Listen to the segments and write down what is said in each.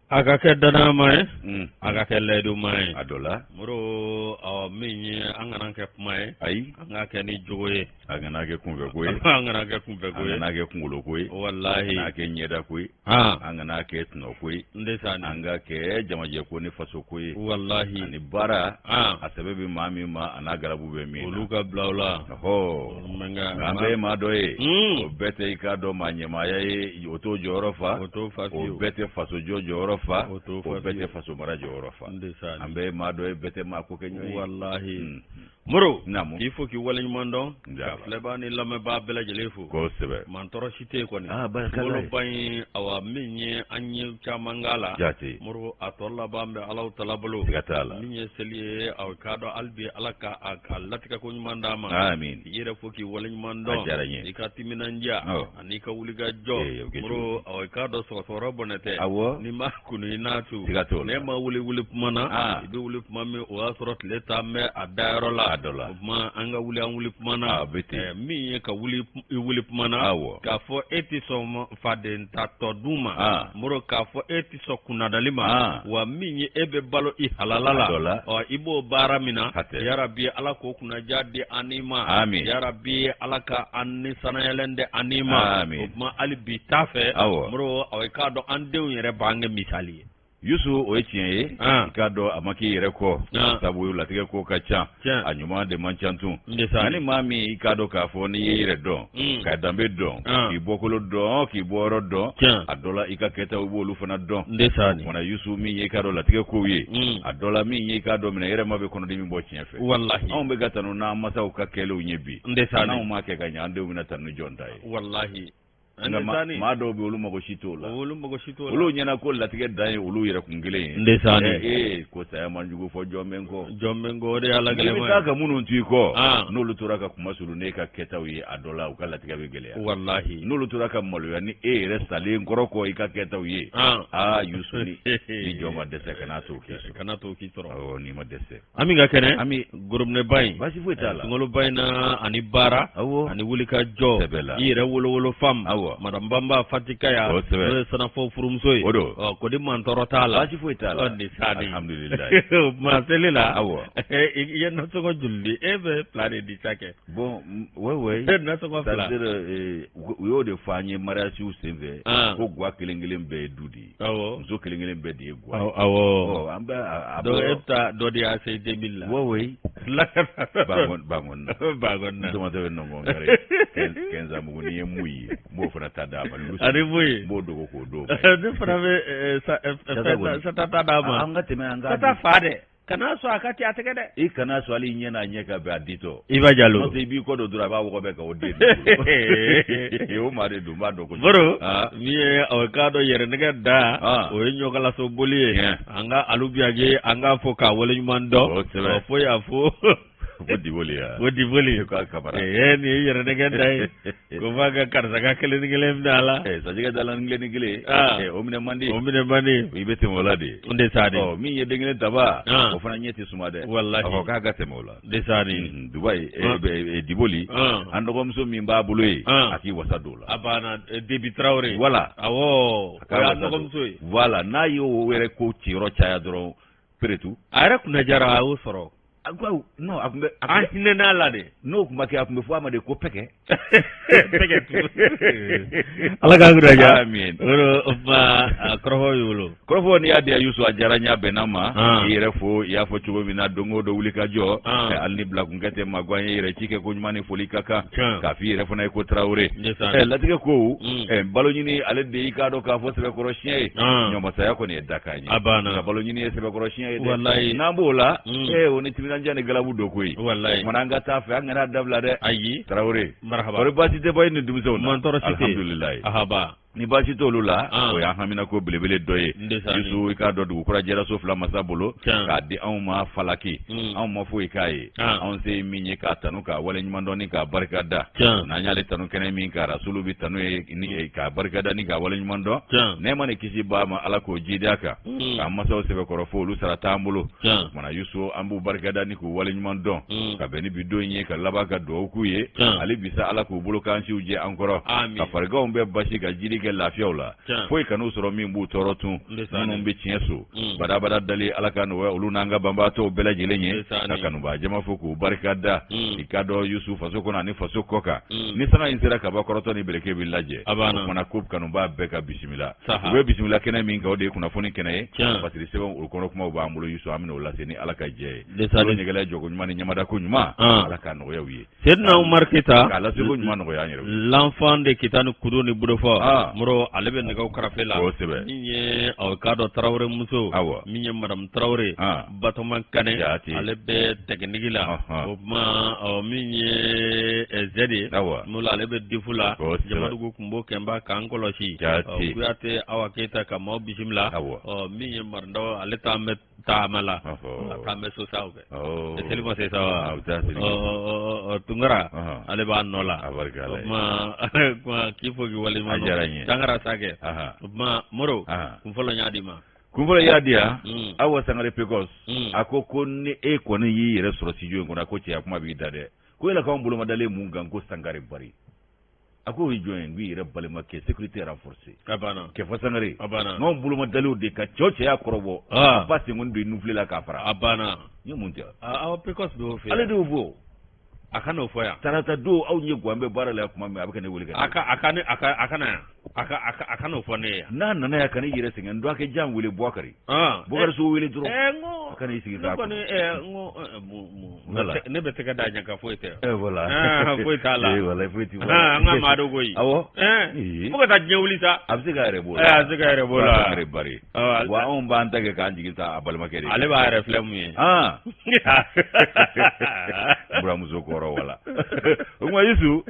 A ka kɛ dannayama ye, a ka kɛ layiduma ye. A dɔ la. Moro, ɔ min ye an kana kɛ kuma ye. Ayi. An k'a kɛ ni jogo ye. An kana kɛ kunfɛko ye. An kana kɛ kunfɛko ye. An kana kɛ kunkoloko ye. Walahi. An kana kɛ ɲɛdako ye. An kana kɛ tɔnɔko ye. N tɛ sa An ka kɛ jamajɛko ni fasoko ye. Walahi. Ani baara. A sɛbɛ bɛ maa min ma, a n'a garabu bɛ min na. Olu ka bila o la. Ɔhɔ. Nka an bɛɛ ye maa dɔ ye. O bɛɛ tɛ i k'a dɔn maa ɲɛmaaya ye, o t'o jɔyɔrɔ fa. O t'o fa fiyewu. O bɛɛ tɛ fasojɔ jɔyɔrɔ fa. O t'o fa O bɛɛ tɛ fasomara jɔyɔrɔ fa. N tɛ sa An bɛɛ ye maa dɔ ye, bɛɛ tɛ maa ko kɛ ɲɔgɔn ye. Walahi. Moro. Naamu. K'i fo k'i waleɲuman dɔn. Ka filɛbaa ni lamɛnbaa bɛɛ lajɛlen fo. Kosɛbɛ. Mantɔrɔ si tɛ yen kɔni. Aa barikala ye. Ba in, awa min ye an ye caman k'a la. Jaati. Moro, a tɔ laban bɛ Alahu taala bolo. Siga t'a la. Min ye seli ye, aw k'a dɔn hali bi Ala ka a latigɛ ko ɲuman d'an ma. Amiin. K'i yɛrɛ fo k'i waleɲuman dɔn. A diyara n ye. I ka timinandiya. Awɔ. Ani ka wuli ka jɔ. Ee, o kɛ cogo. Moro, aw k'a dɔn sɔgɔsɔgɔ bɔnɛ tɛ. Awɔ. N'i ma kunu i n'a tu. Siga t'o la. N'e ma wuli wuli tuma na. Aa. I bɛ wuli tuma min, o y'a sɔrɔ tile taa bɛ a dayɔrɔ la. A dɔ la. O tuma an ka wuli an wuli tuma na. A bɛ ten. Min ye ka wuli i wuli tuma na. Awɔ. K'a fɔ e tɛ sɔn faden ta tɔ dun ma. Aa. Moro, k'a fɔ e tɛ sɔn kunnadali ma. Aa. Wa min ye e bɛ balo i halala la. A dɔ la. Ɔ i b'o baara min na. Hatɛ. Yarabi Ala k'o kunnaja di an ni ma. Amin. Yarabi Ala ka an ni sanayɛlɛn di an ni ma. Amin. O tuma hali bi t'a fɛ. Awɔ. Moro, aw k'a dɔn an denw yɛrɛ b'an kɛ misali ye. Yusu, o ye tiɲɛ ye. Ah. I k'a dɔn a ma k'i yɛrɛ kɔ. Ah. Sabu latigɛ ko ka ca. Tiɲɛ. A ɲuman de man ca tun. N tɛ sa. Nka ni maa min i k'a dɔn k'a fɔ n'i y'i yɛrɛ dɔn. Ka danbe dɔn. Ah. K'i bɔkolo dɔn, k'i bɔyɔrɔ dɔn. Tiɲɛ. A dɔ la i ka kɛtaw i b'olu fana dɔn. N tɛ sa O kumana Yusu, min ye i k'a dɔn latigɛ kow ye. A dɔ la min ye i k'a dɔn minɛ yɛrɛ ma bɛ kɔnɔdimi bɔ tiɲɛ fɛ. Walahi. Anw bɛ ka tanu n'an masaw ka kɛlenw ye bi. N tɛ sa. N'anw m'a kɛ ka ɲɛ, an denw bɛna tanu ni jɔn ta ye? Walahi. Nka maa dɔw bɛ olu mago si t'o la. Olu mago si t'o la. Olu ɲɛna ko latigɛ dan ye olu yɛrɛ kun kelen ye. N tɛ sa. Ee, ko saya man jugu fɔ jɔn bɛ n kɔ. Jɔn bɛ n kɔ, o de y'a la I bɛ gɛlɛma taa ye. ka minnu to i kɔ. Ah. N'olu tora ka kuma sulu n'e ka kɛtaw ye, a dɔ la u ka latigɛ bɛ gɛlɛya. Walahi. N'olu tora ka maloya ni e yɛrɛ salen kɔrɔ kɔ i ka kɛtaw ye. Ah. Aa Yusu, ni jɔn ma dɛsɛ, kana t'o k'i sɔrɔ. Kana t'o k'i sɔrɔ. Awɔ, n'i ma dɛsɛ. Ami ka kɛnɛ. Ami. Gorobinɛba in. Baasi foyi t'a la. Sunkaloba in na ani baara. Awɔ. Ani wulikajɔ. Sɛbɛ la. I yɛrɛ wolowolo fam. Awɔ. Madame Banba Fatika ya. Kosɛbɛ. N'o ye sanafɔ furumuso ye. O don. Ɔ ko di mantɔrɔ t'a la. Baasi foyi t'a la. Ɔ ni sa de. Alhamdulilayi. O tuma seli la. Awɔ. I ye nasɔngɔ joli di? E bɛ fila de di sa kɛ. Bon, ouais ouais. E nasɔngɔ fila. C'est-à-dire, u y'o de fɔ an ye mariage senfɛ. Ah. Ko gwa kelen kelen bɛɛ ye du de ye. Awɔ. Muso kelen kelen bɛɛ de ye gwa ye. Awɔ. Ɔ, an bɛ a Donc e bɛ taa dɔ di ACI 2000 la. Ouais ouais. Bangɔn Bangɔn na. Bangɔn na. Tomato bɛ nɔngɔn kari. 15 mugu n'i ye mun ye, n b'o fana ta d'a ma. Ani mun ye? N b'o dogo k'o d'o ma. Ne fana bɛ fɛn sata ta d'a ma. An ka tɛmɛ an ka. Sata fa dɛ. Kana sɔn a ka ci a tɛgɛ dɛ. I kana sɔn hali ɲɛ n'a ɲɛ ka bɛn a ditɔ. Iba Jalo. N'o tɛ i b'i kɔ don dɔrɔn a b'a wɔgɔbɛ ka o den. O maa de don, n b'a dɔn kosɛbɛ. Boro Ah. min ye o k'a dɔn yɛrɛnɛgɛ da Ah. o ye ɲɔgalaso boli ye. Tiɲɛ. An ka alubiyaje an k'a fɔ k'a waleɲuman dɔn. Kosɛbɛ. Ɔ, fo y'a fo. Ko Diboli ya. Ko Diboli. Ko a kamara. Ee nin ye yɛrɛnɛgɛ da ye. Ko f'a ka karisa ka kelen ni kelen minɛ a la. Sajɛgɛ da la ni kelen ni kelen. Ah. O minɛ man di. O minɛ man di. I bɛ tɛmɛ o la de. N de sa de. Ɔ, min ye den kelen taba, Ah. o fana ɲɛ tɛ suma dɛ. Walahi. A fɔ k'a ka tɛmɛ o la. N de sa de. Dubayi, Ah. Diboli, Ah. an dɔgɔmuso min b'a bolo ye, Ah. a k'i wasa don o la. A banna Debi Tarawele. Voilà. Awɔ. O A k'a y'an wasa don. dɔgɔmuso ye. Voilà, n'a y'o yɛrɛ ko ciyɔrɔ caya dɔrɔn, peretu. A yɛrɛ kunna jara a y'o sɔrɔ. A ko non, a tun bɛ a An tun bɛ hinɛn'a la de. n'o tun ma kɛ, a tun bɛ fɔ a ma de ko pɛkɛ. Pɛkɛ tu. Ala k'an kunna diya. Amin. O de o tuma a kɔrɔfɔ b'i bolo. Kɔrɔfɔ n'i y'a diya Yusu, a diyara n ye, a bɛnna ma. Ah. I yɛrɛ fo, i y'a fɔ cogo min na, don o don wuli ka jɔ. Ah. Hali ni bilakunkɛ tɛ maa gan ye, yɛrɛ ci kɛ ko ɲuman ni foli ka kan. Tiɲɛ. K'a f'i yɛrɛ fana ye ko Tarawele. N ye sa. Latigɛ kow, balo ɲini ale de y'i k'a dɔn k'a fɔ sɛbɛkɔrɔ siɲɛ ye. Ah. Ɲɔmasaya kɔni ye dakan ye. A banna. Nka balo ɲini ye sɛbɛkɔrɔ siɲɛ ye dɛ. Walayi. N'an b'o la, o ni timinandiya ni galabu don koyi. Walayi. O kumana an ka taa fɛ, an kana dabila dɛ. Ayi. Tarawele. Marhaba. Kɔri baasi tɛ bɔ i ni denmisɛnw na? Man tɔɔrɔ si tɛ yen. Alhamdulilayi. Ahaba. Ni baasi t'olu la, Ah. o y'an haminako belebele dɔ ye. N de sa Yusu, i k'a dɔn dugukura jɛraso fila masa bolo Tiɲɛ. k'a di anw ma falaki. Anw ma foyi k'a ye. Ah. Anw se ye min ye k'a tanu, k'a waleɲuman dɔn ni k'a barika da. Tiɲɛ. N'an y'ale tanu kɛnɛ min kan, rasulu bɛ tanu ye ni k'a barika da ni k'a waleɲuman dɔn. Tiɲɛ. Nɛɛma ni kisi b'a ma, Ala k'o jidi a kan. K'an masaw sɛbɛkɔrɔ fo olu sara t'an bolo. Tiɲɛ. Kumana Yusu, an b'u barika da ni k'u waleɲuman dɔn. Mm. Ka bɛn ni bi don in ye, ka laban ka dugawu k'u ye. Tiɲɛ. Hali bisa Ala k'u bolo kan siw jɛ an kɔrɔ. Amin. Ka fariganw bɛɛ basi ka jidi kɛ kɛ lafiyaw la, foyi kan'u sɔrɔ min b'u tɔɔrɔ tun, minnu bɛ tiɲɛ so badabada dali Ala ka nɔgɔya olu n'an ka banbaatɔw bɛɛ lajɛlen ye, ka kanubaa jama fo k'u barika da. I k'a dɔn Yusu, faso kɔnɔ ani faso kɔ kan, ni sanga in sera kaba kɔrɔtɔ ni bereke bɛ lajɛ. O kumana ko kanubaa bɛɛ ka bisimila. U bɛ bisimila kɛnɛ min kan, o de ye kunnafoni kɛnɛ ye. Fasiri sɛbɛn o kɔnɔ kumaw b'an bolo Yusu, an bɛna o lase ni Ala ka jɛ ye. Ɲɛgɛlɛ jɔko ɲuman ni ɲamadako ɲuman, Ala ka nɔgɔya u ye. Seydina Umar Keyita, k'a laseko ɲuman nɔgɔya an yɛrɛ. L'enfant de Kita ni kudo ni budofɔ Moro, ale bɛ nɛgɛw karafe la. Kosɛbɛ. Min ye aw k'a dɔn Tarawele muso, min ye madame Tarawele Batɔma Kane, ale bɛ tɛkiniki la. O tuma min ye Zɛdi ye Molo, ale bɛ difu la. Jamadugu Kunbo Kɛnba k'an kɔlɔsi. Kuyate Awa Keyita ka maaw bisimila. Min ye Marindaw, ale t'an bɛ taama la, k'an bɛ so sa kɛ seli ma se sa wa. Tunkara, ale b'a nɔ la. O tuma k'i fo k'i waleɲuman dɔn. Tangara Sakɛ. O tuma Moro, kun fɔlɔ n y'a d'i ma. Kun fɔlɔ y'a di yan. Awa Sangare Pekos, a ko ko ni e kɔni y'i yɛrɛ sɔrɔ studio in kɔnɔ, a ko cɛya kuma b'i da dɛ. Ko yala k'anw bolomadalen mun kan ko Sangare Bari? A ko o ye jɔn ye? N k'i yɛrɛ balimakɛ, sécurité renforcée. A banna. Kɛfɔ Sangare. A banna. N'anw bolomadalen de ka cɛw cɛya kɔrɔbɔ, a ba senkɔni don i nufile la k'a fara. A banna. N ye mun tɛ? Awa Pekos b'o fɛ. Ale de y'o fɔ. A ka n'o fɔ yan. Tarata don, aw ɲɛ gan bɛ baara la yan tuma min, a bɛ ka ne wele ka. A ka a ka ne a ka a ka na yan. A ka n'o fɔ ne ye yan. N'a nana yan, ka ne yɛrɛ sɛgɛn. N dɔgɔkɛ jan wele, Bubakari. Bubakari so wele dɔrɔn. N ko a ka n'i sigi k'a ne kɔni n ko ne bɛ tɛgɛ d'a ɲɛ kan, foyi tɛ. Voilà. Foyi t'a la. Voilà, foyi t'i la. An ka maa dɔ koyi. Awɔ. Fo ka taa diɲɛ wuli sa. A bɛ se k'a yɛrɛ b'o la. A bɛ se k'a yɛrɛ b'o la. Sangare Bari. Wa anw b'an ta kɛ k'an jigi ta a balimakɛ de. Ale b'a yɛrɛ filɛ mun ye. Buramuso kɔrɔ wala. O tuma Yusu.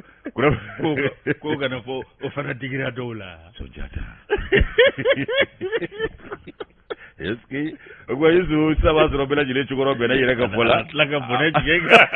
Ko kana fɔ o fana digira dɔw la. Sunjata. Est-ce que o tuma Yusu, sisan b'a sɔrɔ bɛɛ lajɛlen cokɔrɔ bɛnna i yɛrɛ ka fɔ la. Tila ka bɔnɛ jigin kan.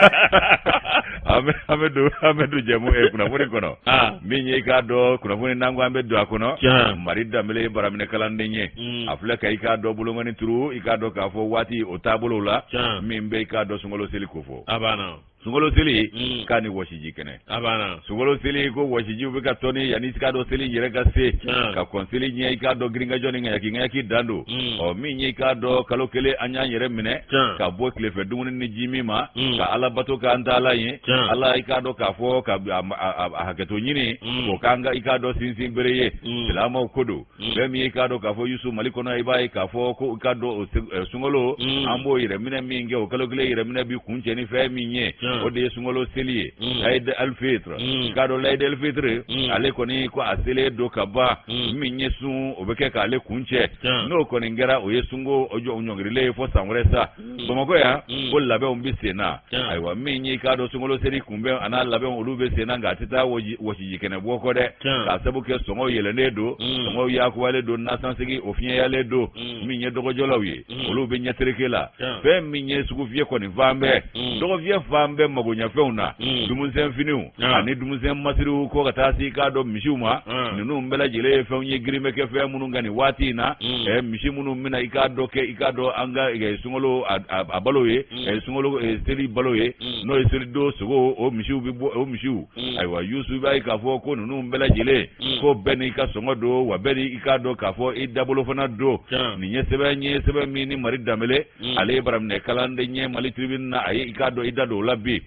An bɛ don jɛmu kunnafoni kɔnɔ. Min ye i k'a dɔn kunnafoni n'an ko an bɛ don a kɔnɔ. Mari Danbele ye baraminɛ kalanden ye. A filɛ ka i k'a dɔn bolonkɔni turu, i k'a dɔn k'a fɔ waati o taabolow la. Min bɛ i k'a dɔn sunkalo seli ko fɔ. A banna. Sunkalo seli k'a ni wɔsiji kɛnɛ. A banna. Sunkalo seli ko wɔsijiw bɛ ka tɔni yanni i k'a dɔn seli yɛrɛ ka se. Ka kɔn seli ɲɛ, i k'a dɔn girinkajɔ ni ŋaɲaki ŋaɲaki dan don. Ɔ min ye i k'a dɔn kalo kelen an y'an yɛrɛ minɛ. Ka bɔ tilefɛ dumuni ni ji min ma. Ka Ala bato k'an ta Ala ye. Ala i k'a dɔn k'a fɔ ka a hakɛto ɲini. K'o k'an ka i k'a dɔn sinsin bere ye. Silamɛw ko don. Fɛn min ye i k'a dɔn k'a fɔ Yusu, Mali kɔnɔ, i b'a ye k'a fɔ ko i k'a dɔn o sunkalo, an b'o yɛrɛminɛ min kɛ, o kalo kelen yɛrɛminɛ bi kuncɛ ni fɛn min ye, o de ye sunkalo seli ye, Laïd al-Fitr. I k'a dɔn Laïd al-Fitr, ale kɔni ko a selen don ka ban. Min ye sun, o bɛ kɛ k'ale kuncɛ. N'o kɔni kɛra, o ye sunko o ɲɔngirilen ye fo san wɛrɛ sa. Bamakɔ yan, ko labɛnw bɛ sen na. Ayiwa, min ye i k'a dɔn sunkalo seli kunbɛn a n'a labɛnw, olu bɛ sen na, nka a tɛ taa wɔsiji kɛnɛ bɔ kɔ dɛ, k'a sabu kɛ sɔngɔw yɛlɛnnen don, sɔngɔw yakubalen don, nasansegi o fiɲɛyalen don. Min ye dɔgɔjɔlaw ye, olu bɛ ɲɛtereke la. Fɛn min ye sugufiyɛ kɔni fan bɛɛ, dɔgɔfiyɛ fan bɛɛ, magoɲɛfɛnw na, dumunisenfiniw ani dumunisen masiriw, ko ka taa se i k'a dɔn misiw ma, ninnu bɛɛ lajɛlen ye fɛnw ye girin bɛ kɛ fɛn minnu kan nin waati in na. Misi minnu bɛna i k'a dɔn kɛ i k'a dɔn an ka sunkalo a balo ye, sunkalo seli balo ye, n'o ye selidon sogo, o misiw bɛ bɔ, o misiw. Ayiwa Yusu, i b'a ye k'a fɔ ko ninnu bɛɛ lajɛlen ko bɛɛ n'i ka sɔngɔ don, wa bɛɛ n'i k'a dɔn k'a fɔ i dabolo fana don. Nin ye sɛbɛn ye, sɛbɛn min ni Mari Danbele, ale ye baraminɛ kalanden ye Mali Tribune na, a ye i k'a dɔn i da don o la bi.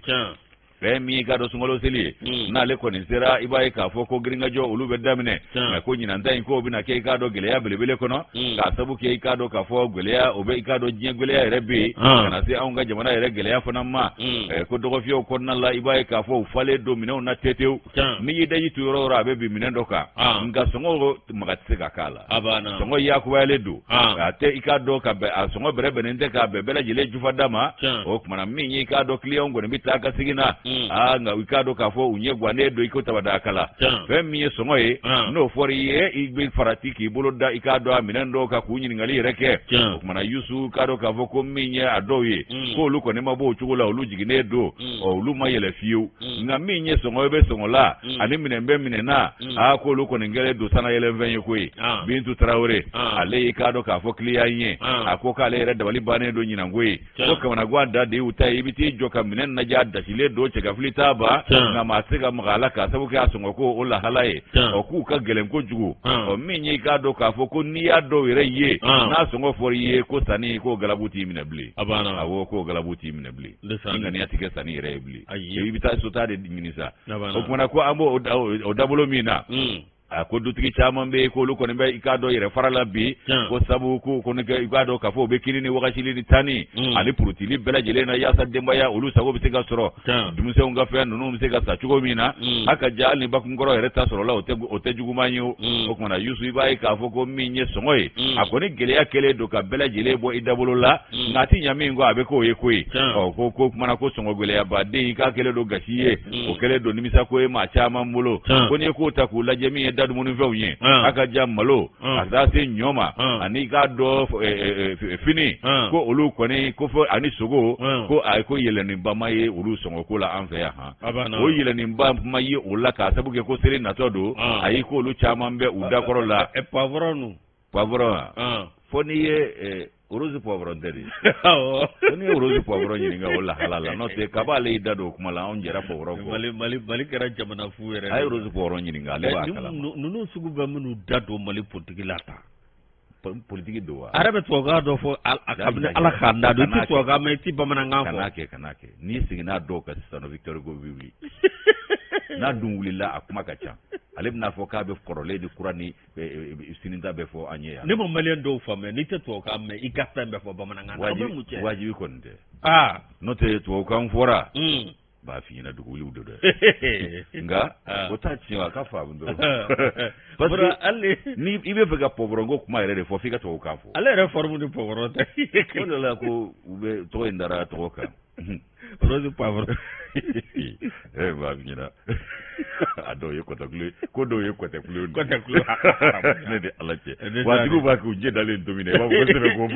Fɛn min i k'a dɔn sunkalo seli ye, n'ale kɔni sera, i b'a ye k'a fɔ ko girinkajɔ olu bɛ daminɛ. Nka ko ɲinan ta in ko bɛna kɛ i k'a dɔn gɛlɛya belebele kɔnɔ, k'a sabu kɛ i k'a dɔn k'a fɔ gɛlɛya o bɛ i k'a dɔn diɲɛ gɛlɛya yɛrɛ bɛ yen, ka na se anw ka jamana yɛrɛ gɛlɛya fana ma. Ko dɔgɔfiyɛw kɔnɔna la, i b'a ye k'a fɔ u falen don minɛnw na tetew. N'i y'i daji tu yɔrɔ o yɔrɔ, a bɛ bin minɛn dɔ kan, nka sɔngɔ maga tɛ se ka k'a la. Sɔngɔ yakubayalen don, a tɛ i k'a dɔn ka bɛn, a sɔngɔ bɛrɛ bɛnnen tɛ k'a bɛn bɛɛ lajɛlen jufa da ma. O kumana min ye i k'a dɔn kiliyanw kɔni bɛ taa ka segin na, aa nka i k'a dɔn k'a fɔ u ɲɛ gannen don i ko tabada kala. Fɛn min ye sɔngɔ ye, n'o fɔra i ye, i bɛ farati k'i bolo da i k'a dɔn a minɛn dɔw kan k'u ɲininkali yɛrɛ kɛ. O kumana Yusu, k'a dɔn k'a fɔ ko min ye a dɔw ye, k'olu kɔni ma bɔ o cogo la, olu jiginnen don, ɔ olu ma yɛlɛ fiyewu. Nka min ye sɔngɔ bɛ sɔngɔ la ani minɛn bɛ minɛn na, aa k'olu kɔni kɛlen don sanayɛlɛnfɛn ye koyi. Bintu Tarawele, ale y'i k'a dɔn k'a fɔ kiliyan ye, a ko k'ale yɛrɛ dabali bannen don ɲinan ko ye, ko kamanagan da de y'u ta ye. I bɛ t'i jɔ ka minɛn lajɛ, a dasilen don. cɛkafili t'a ban, nka maa tɛ se ka maga a la k'a sababu kɛ a sɔngɔ ko o lahala ye. Ɔ k'u ka gɛlɛn kojugu. Ɔ min ye i k'a dɔn k'a fɔ ko n'i y'a dɔw yɛrɛ ye, n'a sɔngɔ fɔra i ye ko sanni k'o galabu t'i minɛ bilen. Awɔ, k'o galabu t'i minɛ bilen, ni ŋaniya tɛ kɛ sanni yɛrɛ ye bilen, i bɛ taa sota de ɲini sa. O kumana ko an b'o o dabolo min na, a ko dutigi caman bɛ yen k'olu kɔni bɛ i k'a dɔn yɛrɛ fara la bi, ko sabu k'u kɔni kɛ i k'a dɔn k'a fɔ u bɛ kini ni wagasili ni tanni ani purutili bɛɛ lajɛlen na, yaasa denbaya olu sago bɛ se ka sɔrɔ, denmisɛnw ka fɛn ninnu bɛ se ka san cogo min na. A ka ja hali ni bakunkɔrɔ yɛrɛ ta sɔrɔla, o tɛ juguman ye. O kumana Yusu, i b'a ye k'a fɔ ko min ye sɔngɔ ye, a kɔni gɛlɛya kɛlen don ka bɛɛ lajɛlen bɔ i dabolo la, nka a ti ɲa min kɔ, a bɛ k'o ye koyi. Ɔ ko kumana ko sɔngɔ gɛlɛyabaden k'a kɛlen don gasi ye, o kɛlen don nimisako ye maa caman bolo. Ko n'i ye k'o ta k'u lajɛ, min ye da dumunifɛnw ye, a ka ja malo a taa se ɲɔ ma ani i k'a dɔn fini, ko olu kɔni ko fɔ ani sogo, ko ayi, ko yɛlɛnniba ma ye olu sɔngɔ ko la an fɛ yan han. O yɛlɛnniba ma ye o la k'a sabu kɛ ko seli natɔ don. Ayi, k'olu caman bɛ u dakɔrɔ la. Poivron. Poivron, fo n'i ye rose poivron tɛ de, ko n'i ye rose poivron ɲininka o lahala la, n'o tɛ kaba ale y'i da don o kuma la, anw jɛra poivron kɔ. Mali, Mali, Mali kɛra jamana fu yɛrɛ. A ye rose poivron ɲininka, ale b'a kalama. Ninnu sugu bɛ minnu da don Mali politiki la tan. Politiki don wa? A yɛrɛ bɛ tubabukan dɔ fɔ kabini Ala k'a da don, i tɛ tubabukan mɛn, i tɛ bamanankan fɔ. Kan'a kɛ, kan'a kɛ. N'i seginna dɔw kan sisan nɔ, Victor Hugo bɛ wuli. N'a dun wulila, a kuma ka ca. Ale bɛna fɔ k'a bɛ kɔrɔlen ni kura ni sinita bɛ fɔ an ye yan. Ne ma maliyɛn dɔw faamuya, n'i tɛ tubabukan mɛn, i ka fɛn bɛɛ fɔ bamanankan na. Wajibi, wajibi kɔni tɛ. N'o tɛ tubabukan fɔra, b'a f'i ɲɛna duguwuliw don dɛ, nka o t'a tiɲɛ, a ka faamu dɔrɔn. Parce que hali ni i bɛ fɛ ka poivron ko kuma yɛrɛ de fɔ, f'i ka tubabukan fɔ. Ale yɛrɛ forme ni poivron tɛ. O de la ko u bɛ tɔgɔ in dara tɔgɔ kan. Rose poivron. Eh, b'a f'i ɲɛna, a dɔw ye kɔtɛkulo ye, ko dɔw ye kɔtɛkulo ye. Kɔtɛkulo. Ne de Ala cɛ. Wa tigiw b'a k'u ɲɛ dalen to min na, i b'a fɔ ko sɛbɛ ko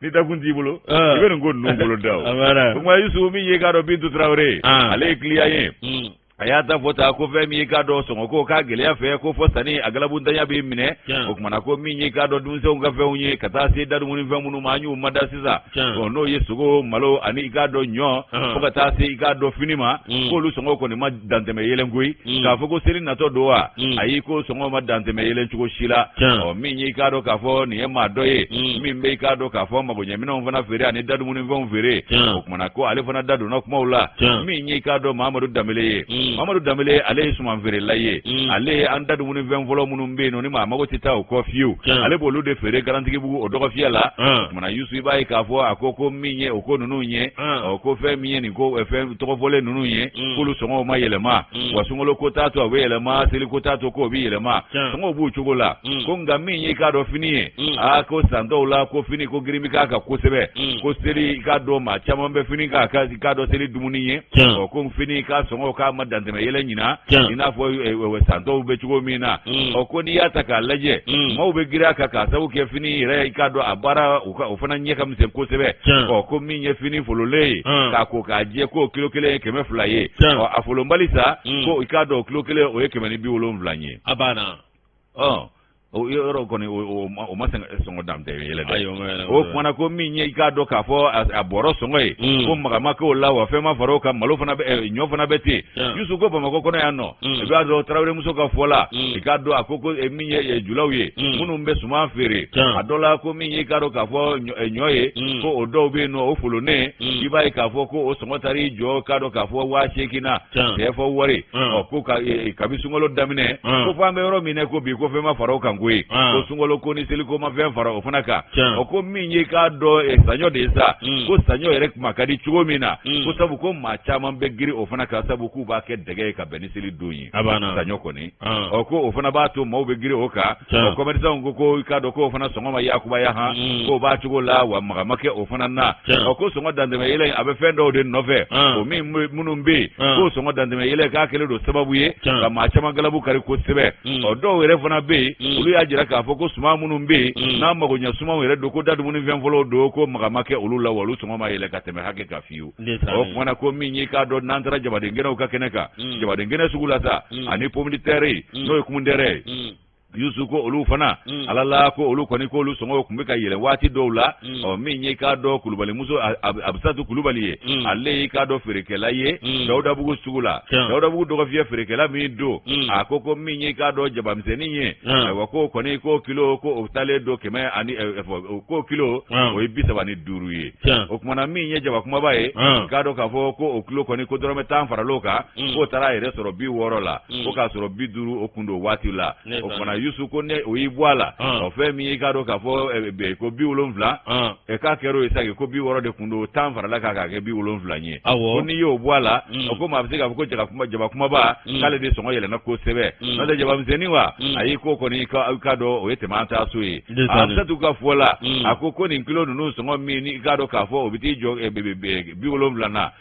ni dakun t'i bolo, i bɛ nin ko ninnu bolo da o. O kuma Yusu, min ye k'a dɔn Bintu Tarawele, ale ye client ye. A y'a ta fɔ ta ko fɛn min ye k'a dɔn sɔngɔ ko k'a gɛlɛya fɛ, ko fɔ sanni a galabuntanya b'i minɛ. O kumana ko min ye k'a dɔn denmisɛnw ka fɛnw ye, ka taa se da dumunifɛn minnu ma, an y'u mada sisan, n'o ye sogo, malo ani i k'a dɔn ɲɔ, fo ka taa se i k'a dɔn fini ma, k'olu sɔngɔ kɔni ma dantɛmɛ yɛlɛn koyi. K'a fɔ ko seli natɔ don wa, ayi, ko sɔngɔ ma dantɛmɛ yɛlɛn cogo si la. Ɔ min ye i k'a dɔn k'a fɔ nin ye maa dɔ ye min bɛ i k'a dɔn k'a fɔ magoɲɛminɛnw fana feere ani da dumunifɛnw feere. O kumana ko ale fana da donna kumaw la. Min ye i k'a dɔn Mamadu Danbele ye, Mamadu Danbele, ale ye suman feerela ye. Ale ye an da dumunifɛn fɔlɔ minnu bɛ yen nɔ, ni maa mago tɛ taa o kɔ fiyewu, ale b'olu de feere Garantigibugu o dɔgɔfiyɛ la. O kumana Yusu, i b'a ye k'a fɔ a ko ko min ye o ko ninnu ye, ɔ ko fɛn min ye nin ko fɛn tɔgɔfɔlen ninnu ye, k'olu sɔngɔw ma yɛlɛma. Wa sunkalo ko t'a to a bɛ yɛlɛma, seli ko t'a to k'o bɛ yɛlɛma, sɔngɔw b'u cogo la. Ko nka min ye i k'a dɔn fini ye, aa ko san tɔw la ko fini ko girin bɛ k'a kan kosɛbɛ, ko seli i k'a dɔn maa caman bɛ fini k'a kan i k'a dɔn seli dumuni ye. Ɔ ko fini k'a sɔngɔ k'a ma dantɛmɛ yɛlɛ ɲinan, i n'a fɔ san tɔw bɛ cogo min na. Ɔ ko n'i y'a ta k'a lajɛ, maaw bɛ girin a kan k'a sababu kɛ fini yɛrɛ i k'a dɔn a baara o fana ɲɛ ka misɛn kosɛbɛ. Ɔ ko min ye fini fololen ye k'a ko k'a jɛ, k'o kilo kelen ye 200 ye. Ɔ a folonbali sa, ko i k'a dɔn kilo kelen o ye 170 ye. A banna. Ɔ o yɔrɔ kɔni o ma sɔngɔ dantɛmɛ yɛlɛ dɛ. O kumana ko min ye i k'a dɔn k'a fɔ a bɔrɔ sɔngɔ ye, ko maga ma k'o la, wa fɛn ma fara o kan, malo fana bɛ, ɲɔ fana bɛ ten. Yusu, ko Bamakɔ kɔnɔ yan nɔ, i b'a dɔn Tarawelemuso ka fɔ la, i k'a dɔn a ko ko min ye julaw ye minnu bɛ suman feere, a dɔ la ko min ye i k'a dɔn k'a fɔ ɲɔ ye, ko o dɔw bɛ yen nɔ o folonnen, i b'a ye k'a fɔ ko o sɔngɔ taar'i jɔ k'a dɔn k'a fɔ 8000 na CFA wari. Ɔ ko kabi sunkalo daminɛ, ko fo an bɛ yɔrɔ min na ko bi, ko fɛn ma fara o kan koyi, ko sunkalo ko ni seliko ma fɛn fara o fana kan. Ɔ ko min ye k'a dɔn saɲɔ de ye sa, ko saɲɔ yɛrɛ kuma ka di cogo min na, ko sabu ko maa caman bɛ girin o fana kan, sabu k'u b'a kɛ dɛgɛ ye ka bɛn ni seli don ye, saɲɔ kɔni. Ɔ ko o fana b'a to maaw bɛ girin o kan. Ɔ commerçant ko ko i k'a dɔn k'o fana sɔngɔ ma yakubaya han, k'o b'a cogo la, wa maga ma kɛ o fana na. Ɔ ko sɔngɔ dantɛmɛ yɛlɛ a bɛ fɛn dɔw de nɔfɛ, o min minnu bɛ yen, k'o sɔngɔ dantɛmɛ yɛlɛ k'a kɛlen don sababu ye ka maa caman galabu kari kosɛbɛ. Ɔ dɔw yɛrɛ fana bɛ yen, olu y'a jira k'a fɔ ko suman minnu bɛ yen n'a magoɲɛ sumanw yɛrɛ don, ko da dumuni fɛn fɔlɔw don, ko maga ma kɛ olu la, wa olu sɔngɔ ma yɛlɛ ka tɛmɛ hakɛ kan fiyewu. O kumana ko min ye k'a dɔn n'an taara jabaden kɛnɛw ka kɛnɛ kan, jabaden kɛnɛ sugu la sa, ani pomme de terre, n'o ye kumudɛrɛ ye. Yusu ko olu fana ala la ko olu kɔni ko olu sɔngɔw tun bɛ ka yɛlɛ waati dɔw la ɔ min ye k'a dɔn kulubalimuso Abisatu Kulubali ye ale y'i k'a dɔn feerekɛla ye Dawudabugu sugu la Dawudabugu dɔgɔfiyɛ feerekɛla min don a ko ko min ye k'a dɔn jabamisɛnnin ye ayiwa ko kɔni ko kilo ko o taalen don kɛmɛ ani ko kilo o ye 35 ye o tuma na min ye jaba kumaba ye k'a dɔn k'a fɔ ko o kilo kɔni ko dɔrɔmɛ 10 faral'o kan k'o taara a yɛrɛ sɔrɔ 60 la ko k'a sɔrɔ 50 o kun don waati la o fana Yusu ko ne o y'i bɔ a la ɔ fɛn min y'i k'a dɔn k'a fɔ ko 70 k'a kɛra o ye sa ko 60 de kun don 10 farala kan k'a kɛ 70 ye ko n'i y'o bɔ a la o ko maa bɛ se k'a fɔ ko jaba kumaba k'ale de sɔngɔ yɛlɛnna kosɛbɛ n'o tɛ jabamisɛnnin wa ayi ko kɔni k'a dɔn o ye tɛmɛ an ta so ye Abisatu ka fɔ la a ko ko nin kilo ninnu sɔngɔ min n'i k'a dɔn k'a fɔ o bɛ t'i jɔ 70 na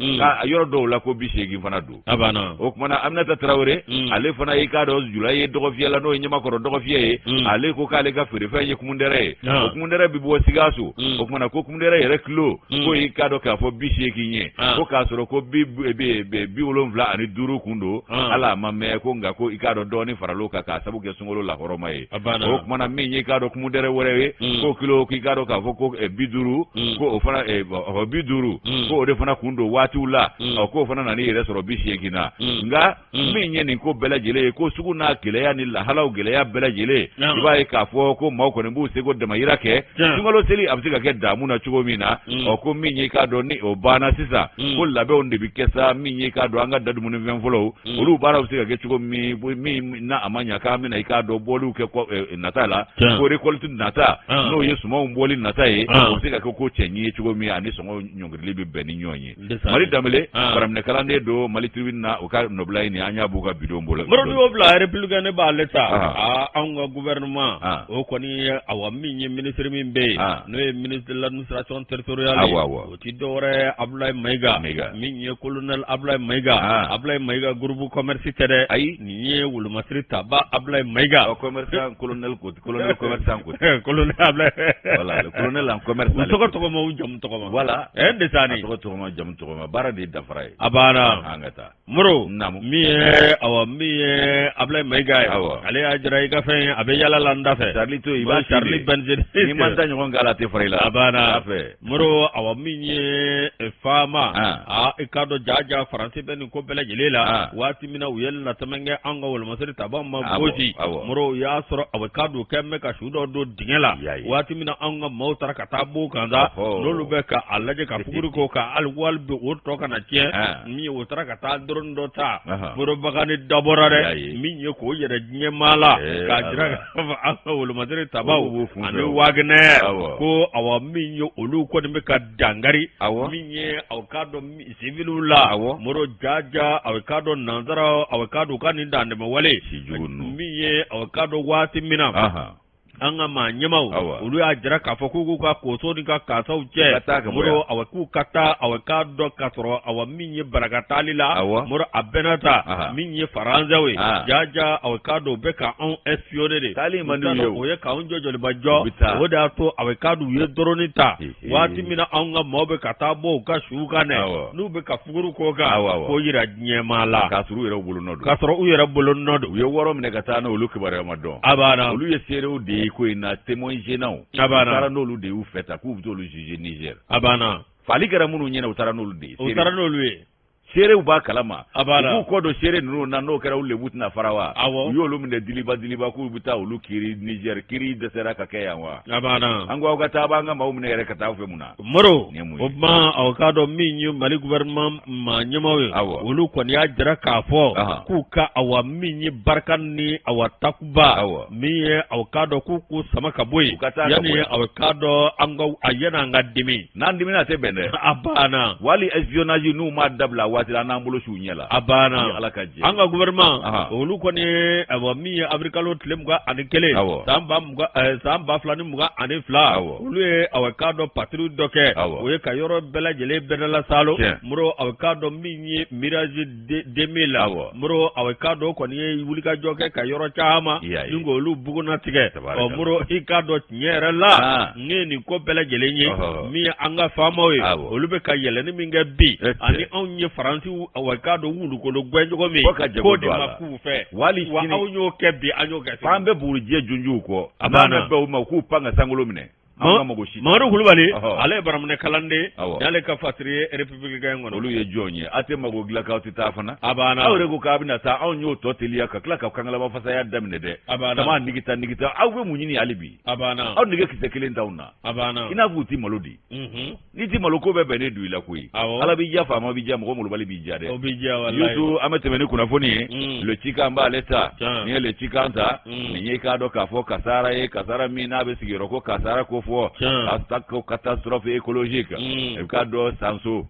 yɔrɔ dɔw la ko 80 fana don a banna o tuma na Aminata Tarawele ale fana y'i k'a dɔn jula ye dɔgɔfiyɛ la n'o ye Ɲamakɔrɔ dɔgɔfiyɛ ye ale ko k'ale ka feerefɛn ye kumundɛrɛ ye o kumundɛrɛ bɛ bɔ Sikaso o tuma na ko kumundɛrɛ yɛrɛ kilo k'o y'i k'a dɔn k'a fɔ 80 ye ko k'a sɔrɔ ko 75 kun don ala a ma mɛn ko nka ko i k'a dɔn dɔɔnin faral'o kan k'a sabu kɛ sunkalo lahɔrɔma ye o tuma na min y'i k'a dɔn kumundɛrɛ wɛrɛ ye ko kilo k'i k'a dɔn k'a fɔ ko 50 ko o fana 50 ko o de fana kun don waatiw la ɔ k'o fana nan'i yɛrɛ sɔrɔ 80 na nka min ye nin ko bɛɛ lajɛlen ye ko sugu n'a gɛlɛya ni lahalaw gɛlɛya bɛɛ lajɛlen i b'a ye k'a fɔ ko maaw kɔni b'u seko damayira kɛ sunkalo seli a bɛ se ka kɛ damu na cogo min na ɔ ko min ye k'a dɔn ni o banna sisan ko labɛnw de bɛ kɛ sa min ye k'a dɔn an ka da dumunifɛn fɔlɔw olu baaraw bɛ se ka kɛ cogo min min na a ma ɲa k'an bɛna i k'a dɔn bɔliw kɛ nata la ko récolte nata n'o ye sumanw bɔli nata ye o bɛ se ka kɛ ko cɛɲi ye cogo min ani sɔngɔ ɲɔngirili bɛ bɛn ni ɲɔgɔn ye Mali Danbele baraminɛkalanden don Mali Tribune na o ka nɔbila ye nin an y'a b'u ka bidon bolo. Moribo y'o bila républicain ne b'ale ta aa anw ka gouvernement o kɔni ye awa min ye ministre min bɛ yen n'o ye ministre de l'administration territoriale ye o ti dɔwɛrɛ ye Abdoulaye Mayiga min ye colonel Abdoulaye Mayiga Abdoulaye Mayiga groupe commerce tɛ dɛ ayi nin ye wolomasiri taba Abdoulaye Mayiga commerçant colonel ko colonel commerçant ko colonel Abdoulaye voilà le colonel en commerce u tɔgɔ tɔgɔma u jamu tɔgɔma voilà Desani tɔgɔ tɔgɔma jamu tɔgɔma baara de ye danfara ye a banna an ka taa Moro min ye awa min ye Abdoulaye Mayiga ye ale y'a jira i ka fɛn ye a bɛ yala la n da fɛ Charlie to i b'a Charlie Benz n'i ma ta ɲɔgɔn k'a la a tɛ fara i la a banna Moro awa min ye faama aa i k'a dɔn jaja Faransi bɛ nin ko bɛɛ lajɛlen la waati min na u ye latɛmɛ kɛ an ka wolomasiri tabaw ma gosi Moro u y'a sɔrɔ awa k'a dɔn kɛn bɛ ka su dɔ don dingɛ la waati min na anw ka maaw taara ka taa b'o kan sa n'olu bɛ ka a lajɛ ka fuguri k'o kan hali wali bɛ o tɔ kana tiɲɛ min ye o taara ka taa drone dɔ ta Moro bagani dabɔra dɛ min ye k'o yɛrɛ diɲɛ maa la k'a jira k'a fɔ an ka wolomasiri tabaw ani Wagner ko awa min ye olu kɔni bɛ ka dankari min ye aw k'a dɔn civiliw la Moro jaja aw k'a dɔn nansara aw k'a dɔn u ka nin dantɛmɛ wale min ye aw k'a dɔn waati min na an ka maa ɲɛmaw olu y'a jira k'a fɔ k'u k'u ka koso ni ka kasaw cɛ moro awa k'u ka taa awa k'a dɔn k'a sɔrɔ awa min ye baraka taali la moro a bɛnna ta min ye faransɛw ye jaja awa k'a dɔn u bɛ ka anw espionner de taali man d'u ye o ye k'anw jɔ jɔliba jɔ o de y'a to awa k'a dɔn u ye drone ta waati min na anw ka maaw bɛ ka taa bɔ u ka suw kan dɛ n'u bɛ ka fuguru k'o kan k'o jira diɲɛmaa la k'a sɔrɔ u yɛrɛ bolo nɔ don k'a sɔrɔ u yɛrɛ bolo nɔ don u ye wɔɔrɔ minɛ ka taa n'olu kibaruya ma dɔn a banna olu ye seerew de ye ko in na témoin gênants a banna u taara n'olu de y'u fɛ ta k'u bɛ t'olu juger Niger a banna fali kɛra minnu ɲɛna u taara n'olu de ye u taara n'olu ye seerew b'a kalama a banna u b'u kɔ don seere ninnu na n'o kɛra u lebu tɛna fara wa awɔ u y'olu minɛ diliba diliba k'u bɛ taa olu kiri Niger kiri dɛsɛra ka kɛ yan wa a banna an ko aw ka taa b'an ka maaw minɛ yɛrɛ ka taa aw fɛ mun na Moro o tuma aw k'a dɔn min ye Mali gouvernement maa ɲɛmaaw ye awɔ olu kɔni y'a jira k'a fɔ k'u ka awa min ye Barkhane ni awa Takuba awɔ min ye aw k'a dɔn k'u k'u sama ka bɔ yen yanni aw k'a dɔn an ka a yanni an ka dimi n'an dimina a tɛ bɛn dɛ a banna wali espionnage n'u m'a dabila waati la an n'an bolo s'u ɲɛ la a banna ni Ala ka jɛ an ka gouvernement olu kɔni ye awa min ye avril kalo tile 21 san 2022 olu ye aw k'a dɔn patrouille dɔ kɛ o ye ka yɔrɔ bɛɛ lajɛlen bɛrɛlasaalo Moro aw k'a dɔn min ye Mirage 2000 la Moro aw k'a dɔn kɔni ye wulikajɔ kɛ ka yɔrɔ caman ni k'olu bugunnatigɛ ɔ Moro i k'a dɔn tiɲɛ yɛrɛ la ne ye nin ko bɛɛ lajɛlen ye min ye an ka faamaw ye olu bɛ ka yɛlɛnni min kɛ bi ani anw ye Faransi wa i k'a dɔn wulukolo gɛn cogo min, Fo ka jago k'o de don a ma la. k'u fɛ. Wali Wa sini aw y'o kɛ bi, an y'o kɛ sini. F'an bɛ bugurijɛ junjuw kɔ. A N'an banna. bɛ bɛn o ma, u k'u pan ka sankolo minɛ. An ka mago si. Mamadu Kulubali, Ɔhɔ. ale ye baraminɛ kalanden, Awɔ. y'ale ka fasiri ye républicain kɔnɔ. Olu ye jɔn ye? A tɛ mago dilan k'aw tɛ taa fana. A banna. Aw yɛrɛ ko k'a bɛna taa, anw y'o tɔ teliya ka tila ka kangalaba fasaya daminɛ dɛ. A banna. Tama nigita nigita, aw bɛ mun ɲini hali bi? A banna. Aw nege kisɛ kelen t'anw na. A banna. I n'a fɔ u ti malo di. N'i ti malo, ko bɛɛ bɛnnen don i la koyi. Awɔ. Ala b'i ja, faama b'i ja, mɔgɔ molobali b'i ja dɛ. O b'i diya walayi. Yusu, an bɛ tɛmɛ ni kunnafoni ye. Le Cikan b'ale ta. N'i ye Le Cikan ta, nin ye i k'a dɔn k'a fɔ kasara ye, kasara min n'a bɛ sigiyɔrɔ ko kasara ko fɔ. Ko catastrophe écologique. I k'a dɔn Sanso.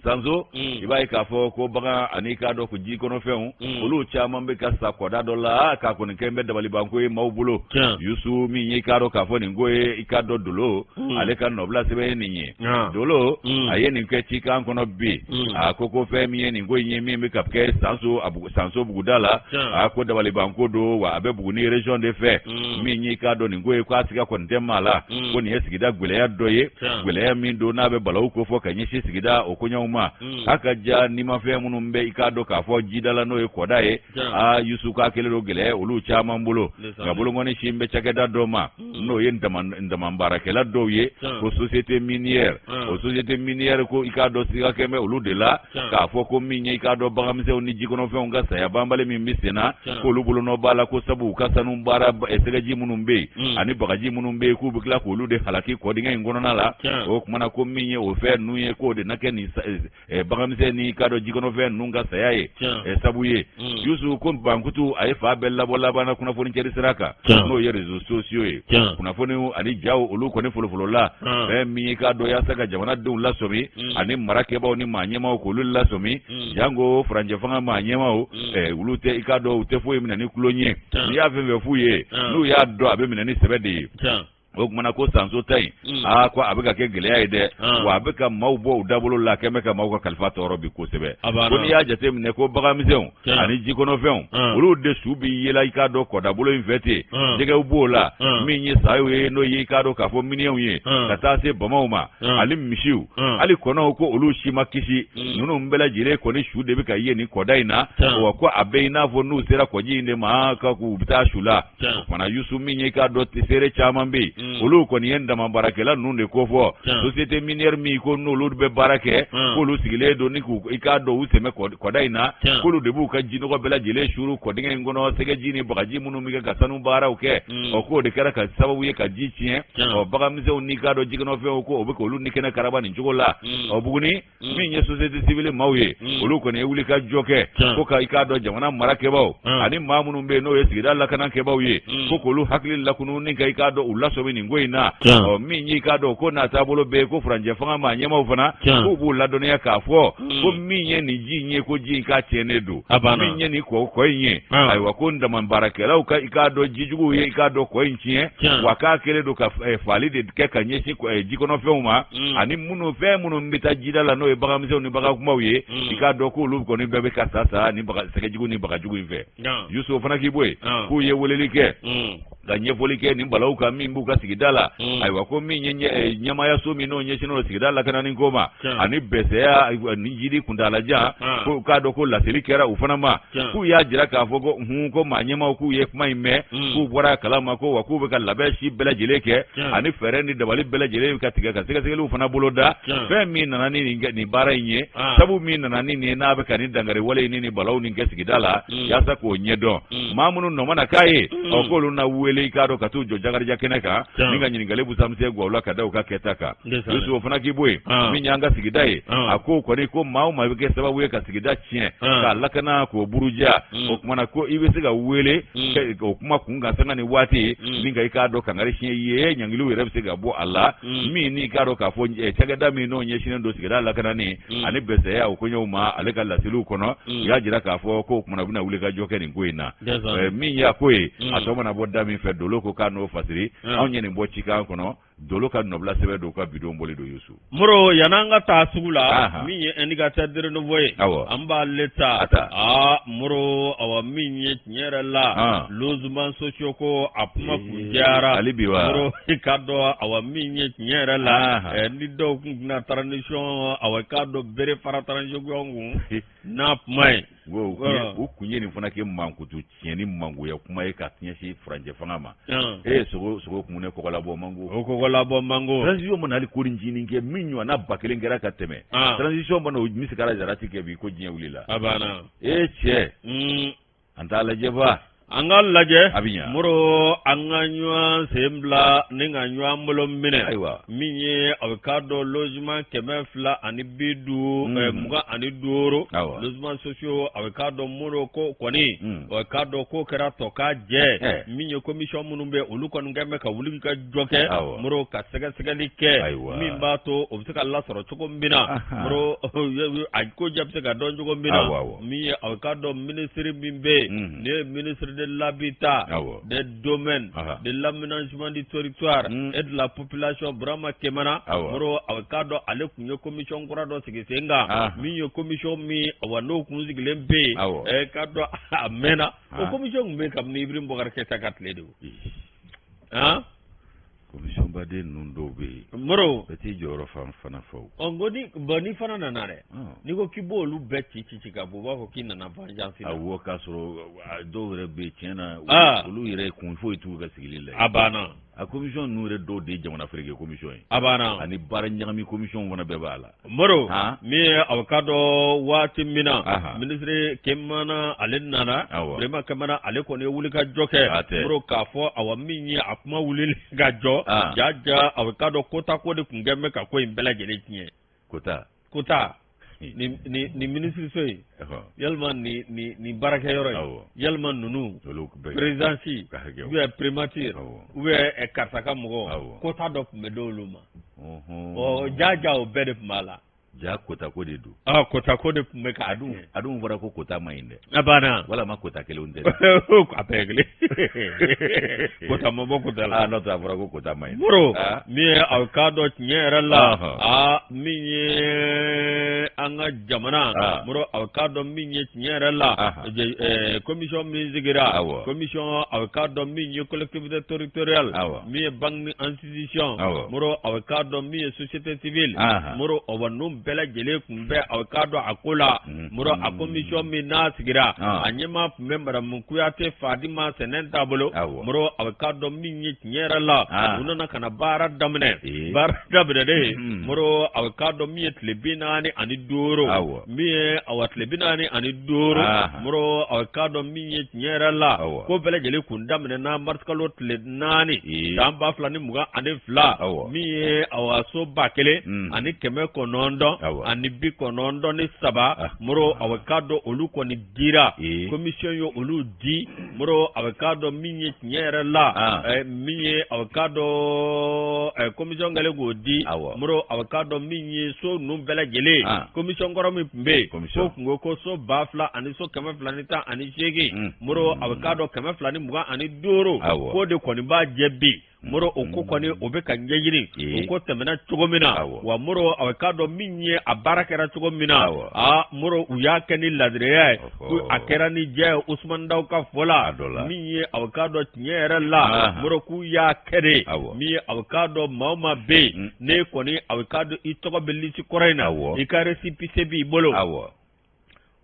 Sanso, i b'a ye k'a fɔ ko bagan ani i k'a dɔn ko ji kɔnɔfɛnw, olu caman bɛ ka sa kɔda dɔ la k'a kɔni kɛ n bɛ dabalibanko ye maaw bolo. Yusu, min ye i k'a dɔn k'a fɔ nin ko ye, i k'a dɔn Dolo, ale ka nɔbila sɛbɛn ye nin ye. Dolo, a ye nin kɛ cikan kɔnɔ bi. A ko ko fɛn min ye nin ko in ye min bɛ ka kɛ Sanso, a Sanso buguda la, a ko dabalibanko don, wa a bɛ Buguni région de fɛ. Min y'i k'a dɔn nin ko ye, k'a siga kɔni tɛ maa la ko nin ye sigida gɛlɛya dɔ ye, gɛlɛya min don n'a bɛ balawu ko fɔ ka ɲɛsin sigida o koɲɛw ma. A ka ja nimafɛn minnu bɛ i k'a dɔn k'a fɔ jida la, n'o ye kɔda ye, aa Yusu, k'a kɛlen don gɛlɛya olu caman bolo. Nka bolonkɔni sin bɛ cakɛda dɔ ma, n'o ye ndaman baarakɛla dɔw ye, ko société minière. O société minière ko i k'a dɔn siga kɛn bɛ olu de la k'a fɔ ko min ye i k'a dɔn baganmisɛnw ni jikɔnɔfɛnw ka saya banbali min bɛ sen na, k'olu bolonɔ b'a la, ko sabu u ka sanu baara sɛgɛji minnu bɛ yen ani bagaji minnu bɛ yen, k'u bɛ tila k'olu de halaki kɔdingɛ in kɔnɔna la. O kumana ko min ye o fɛn ninnu ye, k'o de na kɛ nin baganmisɛn ni k'a dɔn jikɔnɔfɛn ninnu ka saya ye sabu ye. Yusu, ko bankutu a ye fa bɛɛ labɔ labanna kunnafoni cɛri sira kan, n'o ye réseaux sociaux ye, kunnafoniw ani jaw, olu kɔni folofolola fɛn min ye k'a dɔn yaasa ka jamanadenw lasɔmi ani marakɛbaw ni maa ɲɛmaaw k'olu lasɔmi, janko furancɛ fanga maa ɲɛmaaw. Olu tɛ i k'a dɔn u tɛ foyi minɛ ni tulon ye. N'i y'a fɛn fɛn f'u ye, n'u y'a dɔn, a bɛ minɛ ni sɛbɛ de ye. O kumana ko Sanso ta in, aa ko a bɛ ka kɛ gɛlɛya ye dɛ, wa a bɛ ka maaw bɔ u dabolo la, a kɛn bɛ ka maaw ka kalifa tɔɔrɔ bi kosɛbɛ. Ko n'i y'a jateminɛ ko baganmisɛnw ani jikɔnɔfɛnw, olu de su bɛ yela i k'a dɔn kɔdabolo in fɛ ten. Jɛgɛw b'o la, min ye saw ye, n'o ye i k'a dɔn k'a fɔ miniyɛnw ye, ka taa se bamaw ma, ani misiw, hali kɔnɔw, ko olu si ma kisi. Ninnu bɛɛ lajɛlen kɔni su de bɛ ka ye nin kɔda in na, wa ko a bɛ i n'a fɔ n'u sera kɔji in de ma, ka k'u bɛ taa su la. O fana Yusu, min ye k'a dɔn seere caman bɛ yen, olu kɔni ye dama baarakɛla ninnu de kofɔ, société minière min ko n'olu bɛ baara kɛ, k'olu sigilen don ni k'u i k'a dɔn u sɛmɛ kɔda in na, k'olu de b'u ka jinɔgɔ bɛɛ lajɛlen suuru kɔdingɛ in kɔnɔ, sɛgɛji ni bagaji minnu bɛ kɛ ka sanu baaraw kɛ. Ɔ k'o de kɛra ka sababu ye ka ji tiɲɛ. Ɔ baganmisɛnw n'i k'a dɔn jikɔnɔfɛnw, ko o bɛ k'olu ni kɛnɛ karaba nin cogo la. Ɔ Buguni, min ye société civile maaw ye, olu kɔni ye wuli ka jɔ kɛ ko ka i k'a dɔn jamana marakɛbaw ani maa minnu bɛ yen n'o ye sigida lakanakɛbaw ye, ko k'olu hakili lakunu ni ka i k'a dɔn u lasɔmi nin ko in na. Ɔ min y'i k'a dɔn ko n'a taabolo bɛ yen, ko furancɛ fanga maa ɲɛmaaw fana, k'u b'u ladɔnniya k'a fɔ ko min ye nin ji in ye, ko ji in k'a tiɲɛnen don. Min ye nin kɔ in ye, ayiwa, ko dama baarakɛlaw ka i k'a dɔn jijuguw ye i k'a dɔn kɔ in tiɲɛ, wa k'a kɛlen don ka faali de kɛ ka ɲɛsin jikɔnɔfɛnw ma, ani minnu fɛn minnu bɛ taa jida la, n'o ye baganmisɛnw ni bagankunbaw ye, i k'a dɔn k'olu kɔni bɛɛ bɛ ka sa sa ni sɛgɛjugu ni bagajugu in fɛ. Yusu fana k'i bɔ yen, k'u ye weleli kɛ ka ɲɛfɔli kɛ nin balawu kan min b'u ka sigida la. Ayiwa, ko min ye ɲɛmaayaso min n'o ɲɛsinnen don sigida lakanani ko ma ani bɛsɛya ni jidi kuntaalajan, ko k'a dɔn ko laseli kɛra u fana ma, k'u y'a jira k'a fɔ ko ko maa ɲɛmaaw k'u ye kuma in mɛn, k'u bɔra a kalama, ko wa k'u bɛ ka labɛn si bɛɛ lajɛlen kɛ ani fɛɛrɛ ni dabali bɛɛ lajɛlen ka tigɛ ka sɛgɛsɛgɛliw fana boloda, fɛn min nana ni nin baara in ye, sabu min nana ni nin ye n'a bɛ ka nin dankari wale in ni nin balawu nin kɛ sigida la, yaasa k'o ɲɛdɔn. Maa minnu nɔ mana k'a ye, ɔ k'olu na wele i k'a dɔn ka t'u jɔ jakarija kɛnɛ kan ni ka ɲininkali busamisɛn gwaw la ka da u ka kɛta kan. Yusu, o fana k'i bɔ yen, min y'an ka sigida ye, a ko kɔni ko maa o maa bɛ kɛ sababu ye ka sigida tiɲɛ, k'a lakana k'o buruja, o kumana ko i bɛ se ka wele o kuma kun kan sanga ni waati min ka i k'a dɔn kangari siɲɛ ye, ɲangiliw yɛrɛ bɛ se ka bɔ a la. Min n'i k'a dɔn k'a fɔ cakɛda min n'o ɲɛsinnen don sigida lakanani ani bɛsɛya o koɲɛw ma, ale ka laseliw kɔnɔ, u y'a jira k'a fɔ ko o kumana u bɛna wuli ka jɔ kɛ nin ko in na. Min y'a ko ye, a tɔ mana bɔ da min fɛ, Dolo ko k'a n'o fasiri. Anw ye nin bɔ cikan kɔnɔ. Dolo ka nɔbila sɛbɛn dɔw ka bidon bɔlen don Yusu. Moro, yan'an ka taa sugu la, min ye indicateur de renouveau ye, an b'ale ta. Aa Moro, awa min ye tiɲɛ yɛrɛ la, logement sociaux ko a kuma kun diyara. Hali bi wa? Moro, i k'a dɔn, awa min ye tiɲɛ yɛrɛ la, ni dɔw kun tɛna transition, awa i k'a dɔn bere fara transition kun n'a kuma ye. U kun ye nin fana kɛ mankutu tiɲɛ ni mangoya kuma ye ka ɲɛsin furancɛ fanga ma. E sogo sogo kun ne kɔgɔlabɔ mango. O kɔgɔlabɔ mango. Transition mana hali ko ncinin kɛ min ɲɔgɔnna 1000 kɛra ka tɛmɛ. Transition mana o misikala jarati kɛ bi ko diɲɛ wulila. A banna. E cɛ. An t'a lajɛ ba. An ka lajɛ. A bɛ ɲa. Moro, an ka ɲɔgɔn sen bila ni ka ɲɔgɔn bolo minɛ. Ayiwa. Min ye a bɛ k'a dɔn logement 250 25 logement sociaux, a bɛ k'a dɔn Moro ko kɔni a bɛ k'a dɔn ko kɛra tɔ ka jɛ. Min ye commission minnu bɛ olu kɔni kɛlen bɛ ka wuli ka jɔ kɛ Moro, ka sɛgɛsɛgɛli kɛ min b'a to o bɛ se ka lasɔrɔ cogo min na Moro, a ko jɛ bɛ se ka dɔn cogo min na. Min ye a bɛ k'a dɔn minisiri min bɛ yen, ne ye ministre de l'habitat, des domaines, de l'aménagement du territoire et de la population, Burama Kemana. Moro, a bɛ k'a dɔn ale tun ye commission kura dɔ sigi sen kan, min ye commission min, awa n'o kun sigilen bɛ yen, ɛ k'a dɔn a mɛnna. O commission tun bɛ yen kabini Ibrahim Boubacar Keïta ka tile de. O commission baden ninnu dɔw bɛ yen. Moro. Bɛɛ t'i jɔyɔrɔ fan fana fɔ. Ɔ n ko ni bɔn n'i fana nana dɛ, n'i ko k'i b'olu bɛɛ ci ci ci ka bɔ, u b'a fɔ k'i nana vengeance la. Awɔ, k'a sɔrɔ dɔw yɛrɛ bɛ yen tiɲɛ na, olu yɛrɛ kun foyi t'u ka sigili la. A banna. A commission ninnu yɛrɛ dɔw de ye jamana feereke commission ye. A banna. Ani baara ɲagami commission fana bɛɛ b'a la. Moro, min ye a bɛ k'a dɔn waati min na minisiri Kemana ale nana, Burama Kemana ale kɔni ye wulikajɔ kɛ Moro, k'a fɔ awa min ye a kuma wuli ka jɔ ja ja, a bɛ k'a dɔn kota ko de tun kɛlen bɛ ka ko in bɛɛ lajɛlen tiɲɛ. Kota. Kota ni minisiriso in, yalima ni baarakɛyɔrɔ in, yalima ninnu présidence ou bien primature ou bien karisa ka mɔgɔ, kota dɔ tun bɛ d'olu ma. Ɔ ja ja, o bɛɛ de tun b'a la. Ja, kota ko de don. Ah, kota ko de tun bɛ k'a dun. A dun fɔra ko kota man ɲi dɛ. A banna. Walama kota kelenw tɛ. A bɛɛ ye kelen, kota ma bɔ kota la. Ah, n'o tɛ a fɔra ko kota man ɲi. Moro, min ye a k'a dɔn tiɲɛ yɛrɛ la, aa min ye an ka jamana, Moro, a k'a dɔn min ye tiɲɛ yɛrɛ la, commission min sigira, commission a k'a dɔn min ye collectivité territoriale, min ye banque ni institution, Moro, a bɛ k'a dɔn min ye société civile, Moro, awa ninnu bɛɛ lajɛlen tun bɛ a bɛ k'a dɔn a ko la. Moro, a commission min n'a sigira, a ɲɛmaa tun bɛ madame Kuyate Fadima Sɛnɛnta bolo. Moro, a bɛ k'a dɔn min ye tiɲɛ yɛrɛ la, u nana ka na baara daminɛ. Baara daminɛnen, Moro, a bɛ k'a dɔn min ye tile 45, min ye awa tile 45, Moro, a bɛ k'a dɔn min ye tiɲɛ yɛrɛ la, ko bɛɛ lajɛlen kun daminɛna marisikalo tile 4 san 2022, min ye awa so 1993, Moro, a bɛ k'a dɔn olu kɔni dira, commission ye olu di. Moro, a bɛ k'a dɔn min ye tiɲɛ yɛrɛ la, min ye a bɛ k'a dɔn commission kɛlen k'o di, Moro, a bɛ k'a dɔn min ye so ninnu bɛɛ lajɛlen, commission kɔrɔ min tun bɛ yen, k'o tun ko ko so 2000 ani so 218, Moro, a bɛ k'a dɔn 225, k'o de kɔni b'a jɛ bi. Moro, o ko kɔni o bɛ ka ɲɛɲini, o ko tɛmɛna cogo min na. Wa Moro, a bɛ k'a dɔn min ye a baara kɛra cogo min na, aa Moro, u y'a kɛ ni laadiriya ye, ko a kɛra ni jɛ ye. Usumani Daw ka fɔ la, min ye a bɛ k'a dɔn tiɲɛ yɛrɛ la, Moro, k'u y'a kɛ de, min ye a bɛ k'a dɔn maa o maa bɛ yen, ne kɔni a bɛ k'a dɔn i tɔgɔ bɛ lisi kɔrɔ in na, i ka récépissé b'i bolo.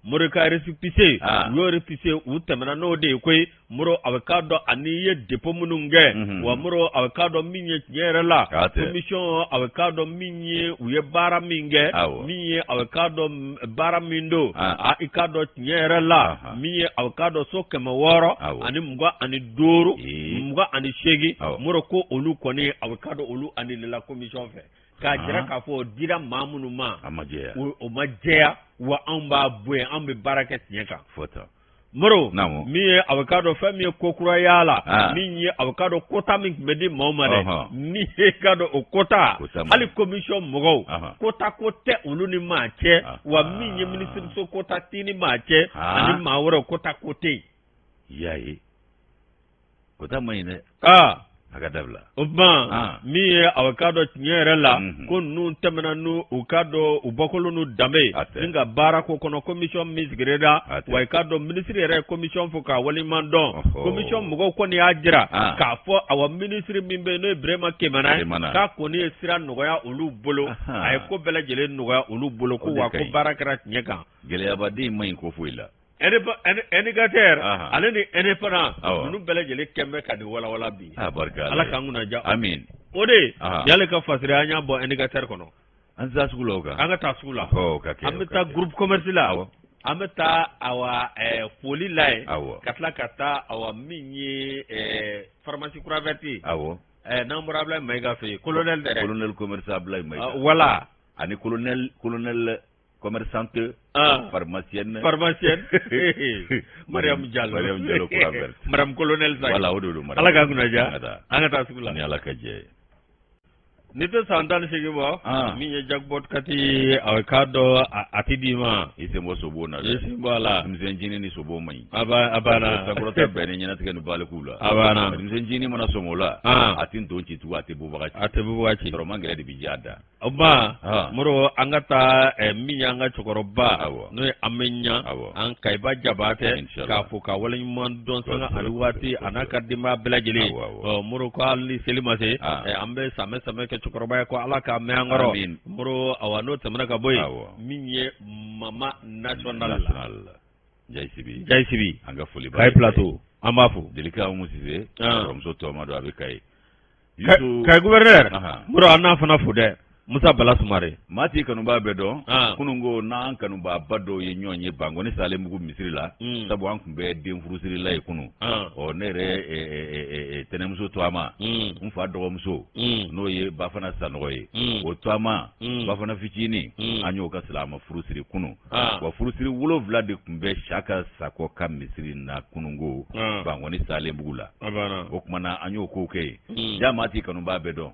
Moro, i ka récépissé, u y'o récépissé, u tɛmɛna n'o de ye koyi. Moro, a bɛ k'a dɔn ani i ye dépôt minnu kɛ. Wa Moro, a bɛ k'a dɔn min ye tiɲɛ yɛrɛ la, commission, a bɛ k'a dɔn min ye u ye baara min kɛ, min ye a bɛ k'a dɔn baara min don, a i k'a dɔn tiɲɛ yɛrɛ la, min ye a bɛ k'a dɔn so 625, 28, Moro, ko olu kɔni a bɛ k'a dɔn olu annulé la commission fɛ, k'a jira k'a fɔ o dira maa minnu ma, a ma jɛya, o ma jɛya. Wa anw b'a bɔ yen, anw bɛ baara kɛ tiɲɛ kan. Moro, min ye a bɛ k'a dɔn fɛn min ye ko kura y'a la, min ye a bɛ k'a dɔn kota min tun bɛ di maaw ma dɛ, ni e k'a dɔn o kota, hali commission mɔgɔw, kota ko tɛ olu ni maa cɛ. Wa min ye minisiriso kota t'i ni maa cɛ, ani maa wɛrɛ kota ko tɛ yen. I y'a ye, kota man ɲi dɛ. A ka dabila. O tuma min ye aw k'a dɔn tiɲɛ yɛrɛ la ko ninnu tɛmɛna n'u u k'a dɔn u bɔkolo n'u danbe ni ka baara ko kɔnɔ commission min sigira wa i k'a dɔn minisiri yɛrɛ ye commission fo k'a waleɲuman dɔn commission mɔgɔw kɔni y'a jira k'a fɔ awa minisiri min bɛ yen n'o ye Birema Kemana ye k'a kɔni ye sira nɔgɔya olu bolo a ye ko bɛɛ lajɛlen nɔgɔya olu bolo ko wa ko baara kɛra tiɲɛ kan. Gɛlɛyabaden man ɲi ko foyi la. Indicateur ale ni Indépendant ninnu bɛɛ lajɛlen kɛn bɛ ka nin walawala bi ala k'an kunna diya amin o de y'ale ka fasiri an y'a bɔ Indicateur kɔnɔ an taa sugu la o kan an ka taa sugu la an bɛ taa groupe commerce la an bɛ taa awa foli la yen ka tila ka taa awa min ye pharmacie Croix Verte ye awɔ n'an bɔra Ablaye Mayiga fɛ yen colonel dɛ colonel commerçant Ablaye Mayiga voilà ani colonel colonel commerçante pharmacienne pharmacienne Mariam Diallo Mariam Diallo Croix Verte Madame colonel sa voilà o de don Ala k'an kunna diya an ka taa sugu la ni Ala ka jɛ ye n'i tɛ san 18 bɔ min ye jackpot kati a k'a dɔn a tɛ d'i ma i sen bɔ sobon na dɛ i sen bɔ a la denmisɛn ncinin ni sobon man ɲi a banna sankɔrɔta bɛnnen ɲɛnatigɛ ni balikuw la a banna denmisɛn ncinin mana sɔmi o la a tɛ nton ci tugun a tɛ bubaga ci a tɛ bubaga ci sɔrɔ man gɛlɛn de bɛ diya da O tuma Modibo an ka taa min y'an ka cɛkɔrɔba n'o ye an bɛ ɲa an Kayiba Jabatɛ k'a fo k'a waleɲuman dɔn sanga ani waati a n'a ka denbaya bɛɛ lajɛlen ɔ Modibo ko hali ni seli ma se an bɛ sanbɛ sanbɛ kɛ cɛkɔrɔba ye ko Ala k'a mɛn an kɔrɔ Modibo awa n'o tɛmɛna ka bɔ yen min ye Mama national Jayisibi Jayisibi an ka foli Kayi Plateau an b'a fo Jelika Umu Sise kɔrɔmuso tɔma don a bɛ Kayi Kayi gouverneur Modibo an n'a fana fo dɛ Musa Bala Sumare maa t'i kanubaa bɛɛ dɔn kunun ko n'an kanubaaba dɔw ye ɲɔgɔn ye Bankɔni Salenbugu misiri la sabu an tun bɛ den furusiri la yen kunun ɔ ne yɛrɛ tɛnɛmuso tɔgɔma n fa dɔgɔmuso n'o ye Bafana Sanɔgɔ ye o tɔgɔma Bafana fitinin an y'o ka silamɛ furusiri kunun wa furusiri 7 de tun bɛ Saka Sakɔ ka misiri na kununko Bankɔni Salenbugu la o tuma na an y'o kow kɛ yen ja maa t'i kanubaa bɛɛ dɔn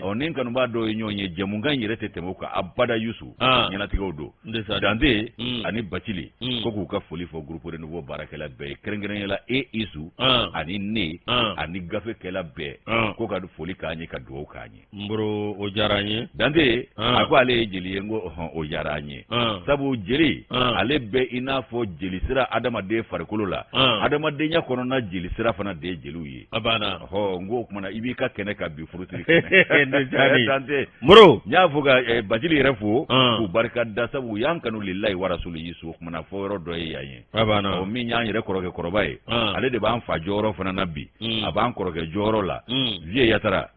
ɔ ni kanubaa dɔw ye ɲɔgɔn ye jɛmukan yɛrɛ tɛ tɛmɛ o kan abada Yusu ɲɛnatigɛw don Dante ani Bacili ko k'u ka foli fɔ groupe Renouveau baarakɛla bɛɛ ye kɛrɛnkɛrɛnnenya la e Isu ani ne ani gafekɛla bɛɛ ko ka foli k'an ye ka dugawu k'an ye N bro o diyara n ye Dante a ko ale ye jeli ye n ko ɔhɔn o diyara an ye sabu jeli ale bɛ i n'a fɔ jelisira adamaden farikolo la adamadenya kɔnɔna jelisira fana de ye jeliw ye a banna ɔhɔ n ko o tuma na i b'i ka kɛnɛ kan bi furusiri kɛnɛ Dante Moro n y'a fɔ ka Bacili yɛrɛ fo k'u barika da sabu u y'an kanu lilayi warasuli Yusu o tuma na fɔ yɔrɔ dɔ ye yan ye a o min y'an yɛrɛ kɔrɔkɛ kɔrɔba ye ale de b'an fa jɔyɔrɔ fana na bi a b'an kɔrɔkɛ jɔyɔrɔ la Vieux Yatara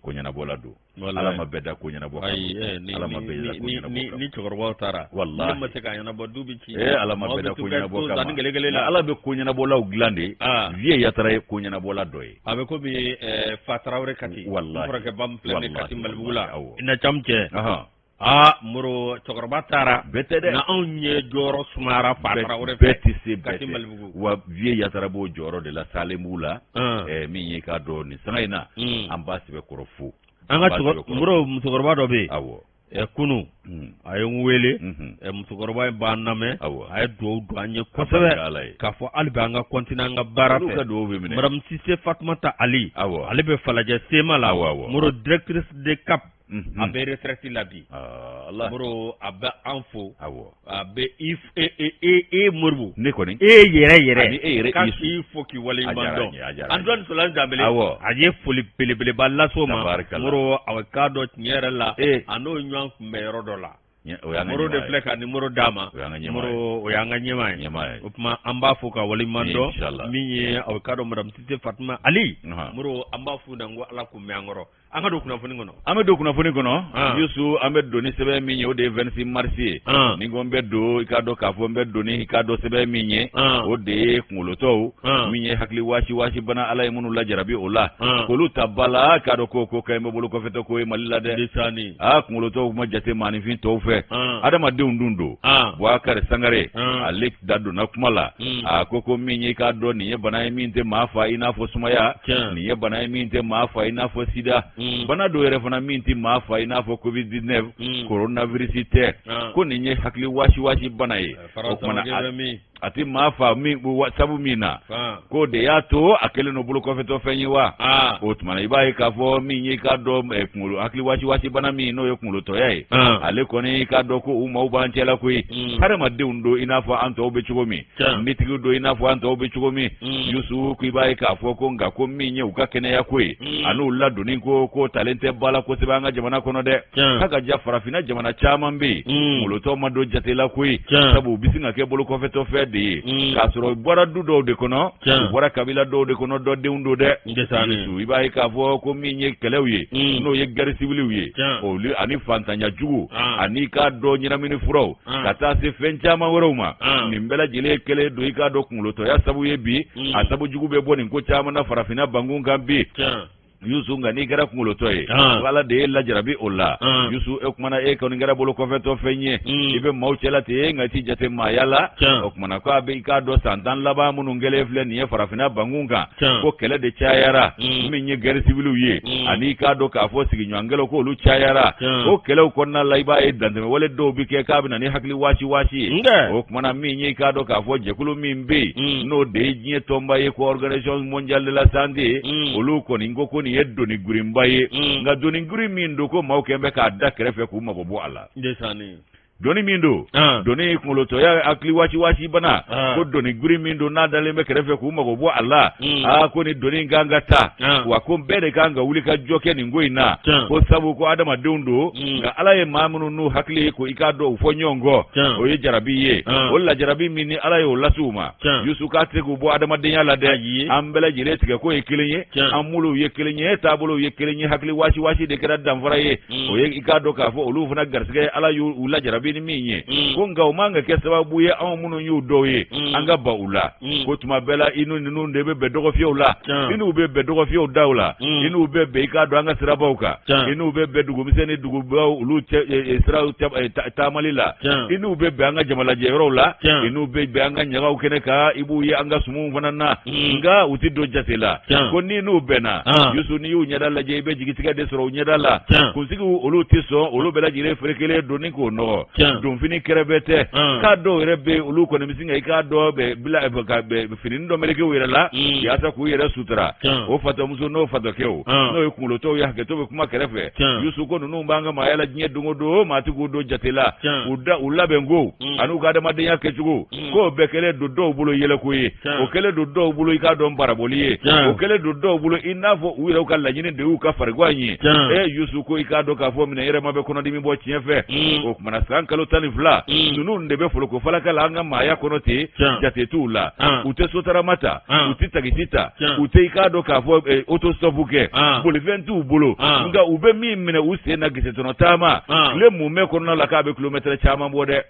ko ɲɛnabɔla don ala ma bɛɛ da ko ɲɛnabɔ ala ma bɛɛ da ko ɲɛnabɔ ni cɛkɔrɔbaw taara walahi ne ma se k'a ɲɛnabɔ du bɛ ci ala ma bɛɛ da ko ɲɛnabɔ kama ala bɛ ko ɲɛnabɔlaw dilan de Vieux Yatara ye ko ɲɛnabɔla dɔ ye a bɛ komi fa Tarawele Kati walahi kɔrɔkɛba min filɛ nin Kati Malibugu la i na cam cɛ aa Moro cɛkɔrɔba taara bɛɛ tɛ dɛ nka anw ye jɔyɔrɔ sumayara fa Tarawele fɛ bɛɛ tɛ se bɛɛ tɛ wa Vieux Yatara b'o jɔyɔrɔ de la Salenbugu la min ye k'a dɔn nin sanga in na an b'a sɛbɛkɔrɔ fo an ka Moro musokɔrɔba dɔ bɛ yen awɔ kunun a ye n wele musokɔrɔba in b'an lamɛn a ye dugawu don an ye kosɛbɛ k'a fɔ hali bi an ka continuer an ka baara fɛ ka dugawu bɛ minɛ madame Sise Fatumata Ali awɔ ale bɛ Falajɛ Sema la awɔ Moro directrice de CAP a bɛ retraite la bi Moro a bɛ an fo a bɛ e e Moribo ne kɔni e yɛrɛ yɛrɛ ani e yɛrɛ k'a k'i fo k'i waleɲuman dɔn Antoine Solange Danbele awɔ a ye foli belebeleba lase o ma Moro a k'a dɔn tiɲɛ yɛrɛ la a n'o ɲɔgɔn kunbɛn yɔrɔ dɔ la Moro de filɛ ka nimoro d'a ma Moro o y'an ka ɲɛmaa ye o tuma an b'a fo ka waleɲuman dɔn min ye a k'a dɔn madame Sise Fatuma Ali Moro an b'a f'u ɲɛna ko Ala k'u mɛn an kɔrɔ an ka don kunnafoni kɔnɔ an bɛ don kunnafoni kɔnɔ Yusu an bɛ don ni sɛbɛn min ye o de ye 26 mars ye ni ko n bɛ don i k'a dɔn k'a fɔ n bɛ don ni i k'a dɔn sɛbɛn min ye o de ye kunkolotɔw min ye hakili waasi waasi bana Ala ye minnu lajarabi o la k'olu ta ba la k'a dɔn ko ko ka ɲi bɛ bolo kɔfɛtɔ ko ye Mali la dɛ aa kunkolotɔw ma jate maaninfin tɔw fɛ adamadenw dun don Bubakari Sangare ale da donna kuma la a ko ko min ye k'a dɔn nin ye bana ye min tɛ maa fa i n'a fɔ sumaya nin ye bana ye min tɛ maa fa i n'a fɔ sida bana dɔw yɛrɛ fana min tɛ maa fa i n'a fɔ covid 19 coronavirus tɛ ko nin ye hakili waasi waasi bana ye o tuma na A tɛ maa fa min sabu min na k'o de y'a to a kɛlen don bolokɔfɛtɔ fɛn ye wa? O tuma na i b'a ye k'a fɔ min ye i k'a dɔn kunkolo hakili wasiwasi bana min n'o ye kunkolotɔya ye, ale kɔni i k'a dɔn ko u maaw b'an cɛla koyi. Hadamadenw don i n'a fɔ an tɔw bɛ cogo min, nitigiw don i n'a fɔ an tɔw bɛ cogo min. Yusu, ko i b'a ye k'a fɔ ko nka ko min ye u ka kɛnɛya ko ye an'u ladonni ko, k'o talen tɛ ba la kosɛbɛ an ka jamana kɔnɔ dɛ. K'a ka ja farafinna jamana caman bɛ yen, kunkolotɔ ma don jate la koyi, sabu u bɛ sin ka kɛ bolokɔfɛtɔ fɛn de ye, k'a sɔrɔ u bɔra du dɔw de kɔnɔ, u bɔra kabila dɔw de kɔnɔ, dɔ denw don dɛ. I b'a ye k'a fɔ ko min ye kɛlɛw ye, n'o ye guerre civilew ye, olu ani fantanya jugu ani k'a dɔn ɲɛnamini furaw ka taa se fɛn caman wɛrɛw ma, nin bɛɛ lajɛlen kɛlen don i k'a dɔn kunkolotɔya sabu ye bi. A sabu jugu bɛ bɔ nin ko caman na farafinna bankun kan bi. Yusu, nka n'i kɛra kunkolotɔ ye, Ala de ye lajarabi o la. Yusu, e kumana e kɔni kɛra bolokɔfɛtɔ fɛn ye, i bɛ maaw cɛla ten, nka i tɛ jate maaya la. O kumana ko a bɛ i k'a dɔn san 10 laban minnu kɛlen filɛ nin ye farafinna bankun kan, ko kɛlɛ de cayara, min ye guerre civilew ye ani i k'a dɔn k'a fɔ sigiɲɔgɔn kɛlɛw, k'olu cayara. O kɛlɛw kɔnɔna la, i b'a ye dantɛmɛwale dɔw bɛ kɛ k'a bɛ na ni hakili waasi waasi ye. O kumana min ye i k'a dɔn k'a fɔ jɛkulu min bɛ yen, n'o de ye diɲɛ tɔnba ye ko Organisation mondiale de la santé, olu kɔni ko ko nin ye doni girinba ye, nka doni girin min don ko maaw kɛn bɛ k'a da kɛrɛfɛ k'u mago bɔ a la. Doni min don, doni kunkolotɔya hakili waasi waasi bana, ko doni girin min don n'a dalen bɛ kɛrɛfɛ k'u mago bɔ a la, aa ko ni doni in kan ka ta, wa ko bɛɛ de kan ka wuli ka jɔ kɛ nin ko in na, ko sabu ko adamadenw don, nka Ala ye maa minnu n'u hakili ye ko i k'a dɔn u fɔ ɲɔgɔn kɔ, o ye jarabi ye. O lajarabi min ni Ala ye o lase u ma, Yusu, k'a tɛ se k'u bɔ adamadenya la dɛ. An bɛɛ lajɛlen tigɛ ko ye kelen ye, an muluw ye kelen ye, taabolow ye kelen ye, hakili waasi waasi de kɛra danfara ye. O ye i k'a dɔn k'a fɔ olu fana garisɛgɛ Ala y'u lajarabi ni min ye, ko nka o man ka kɛ sababu ye anw minnu y'u dɔw ye an ka ban u la, ko tuma bɛɛ la i n'u ninnu de bɛ bɛn dɔgɔfiyɛw la, i n'u bɛ bɛn dɔgɔfiyɛw daw la, i n'u bɛ bɛn i k'a dɔn an ka sirabaw kan, i n'u bɛ bɛn dugumisɛn ni dugubaw olu siraw taamali la, i n'u bɛ bɛn an ka jamalajɛ yɔrɔw la, i n'u bɛ bɛn an ka ɲagaw kɛnɛ kan, i b'u ye an ka sumuw fana na, nka u tɛ don jate la. Ko ni n'u bɛnna, Yusu, n'i y'u ɲɛda lajɛ, i bɛ jigitigɛ de sɔrɔ u ɲɛda la. Kunsigiw olu tɛ sɔn, olu bɛɛ lajɛlen ferekelen don ni k'o nɔgɔ, donfini kɛrɛfɛ tɛ, k'a dɔw yɛrɛ bɛ yen, olu kɔni bɛ sin ka i k'a dɔn bɛ bila ka fini dɔ meleke u yɛrɛ la yaasa k'u yɛrɛ sutura. O fatɔmuso n'o fatɔkɛw, n'o ye kunkolotɔw ye, hakɛto bɛ kuma kɛrɛfɛ. Yusu, ko ninnu b'an ka maaya la diɲɛ don o don, maa tɛ k'u don jate la. U da u labɛn ko an'u ka adamadenya kɛcogo, k'o bɛɛ kɛlen don dɔw bolo yɛlɛko ye, o kɛlen don dɔw bolo i k'a dɔn barabɔli ye, o kɛlen don dɔw bolo i n'a fɔ u yɛrɛw ka laɲini de y'u ka farigan ye. E Yusu, ko i k'a dɔn k'a fɔ minɛ yɛrɛ ma bɛ kɔnɔdimi bɔ tiɲɛ fɛ. O kumana san kalo 12, ninnu de bɛ foloko falaka la an ka maaya kɔnɔ ten, jate t'u la, u tɛ sotarama ta, u tɛ takisi ta, u tɛ i k'a dɔn k'a fɔ autostop kɛ, bolifɛn t'u bolo, nka u bɛ min minɛ u sen na gesetɔnɔ taama, tile mumɛ kɔnɔna la, k'a bɛ kilomɛtɛrɛ caman bɔ dɛ.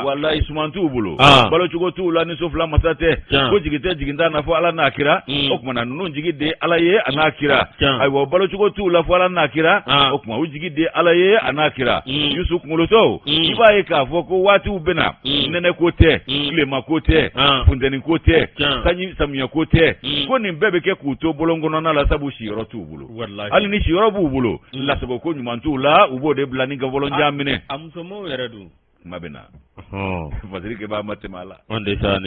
Walayi, suman t'u bolo, balocogo t'u la ni so fila masa tɛ, ko jigi tɛ jigintan na fɔ Ala n'a kira. O tuma na ninnu jigi de Ala ye a n'a kira. Ayiwa, balocogo t'u la fɔ Ala n'a kira. O tuma u jigi de Ala ye a n'a kira. Yusu, kunkolotɔw, i b'a ye k'a fɔ ko waatiw bɛ na, nɛnɛ ko tɛ, tilema ko tɛ, funteni ko tɛ, sanji samiyɛ ko tɛ, ko nin bɛɛ bɛ kɛ k'u to bɔlɔn kɔnɔna la, sabu siyɔrɔ t'u bolo. Hali ni siyɔrɔ b'u bolo, lasago ko ɲuman t'u la, u b'o de bila ni ka bɔlɔnjan minɛ. A musomanw yɛrɛ dun? Kuma bɛ na, fasiri kɛ b'a ma tɛmɛ a la.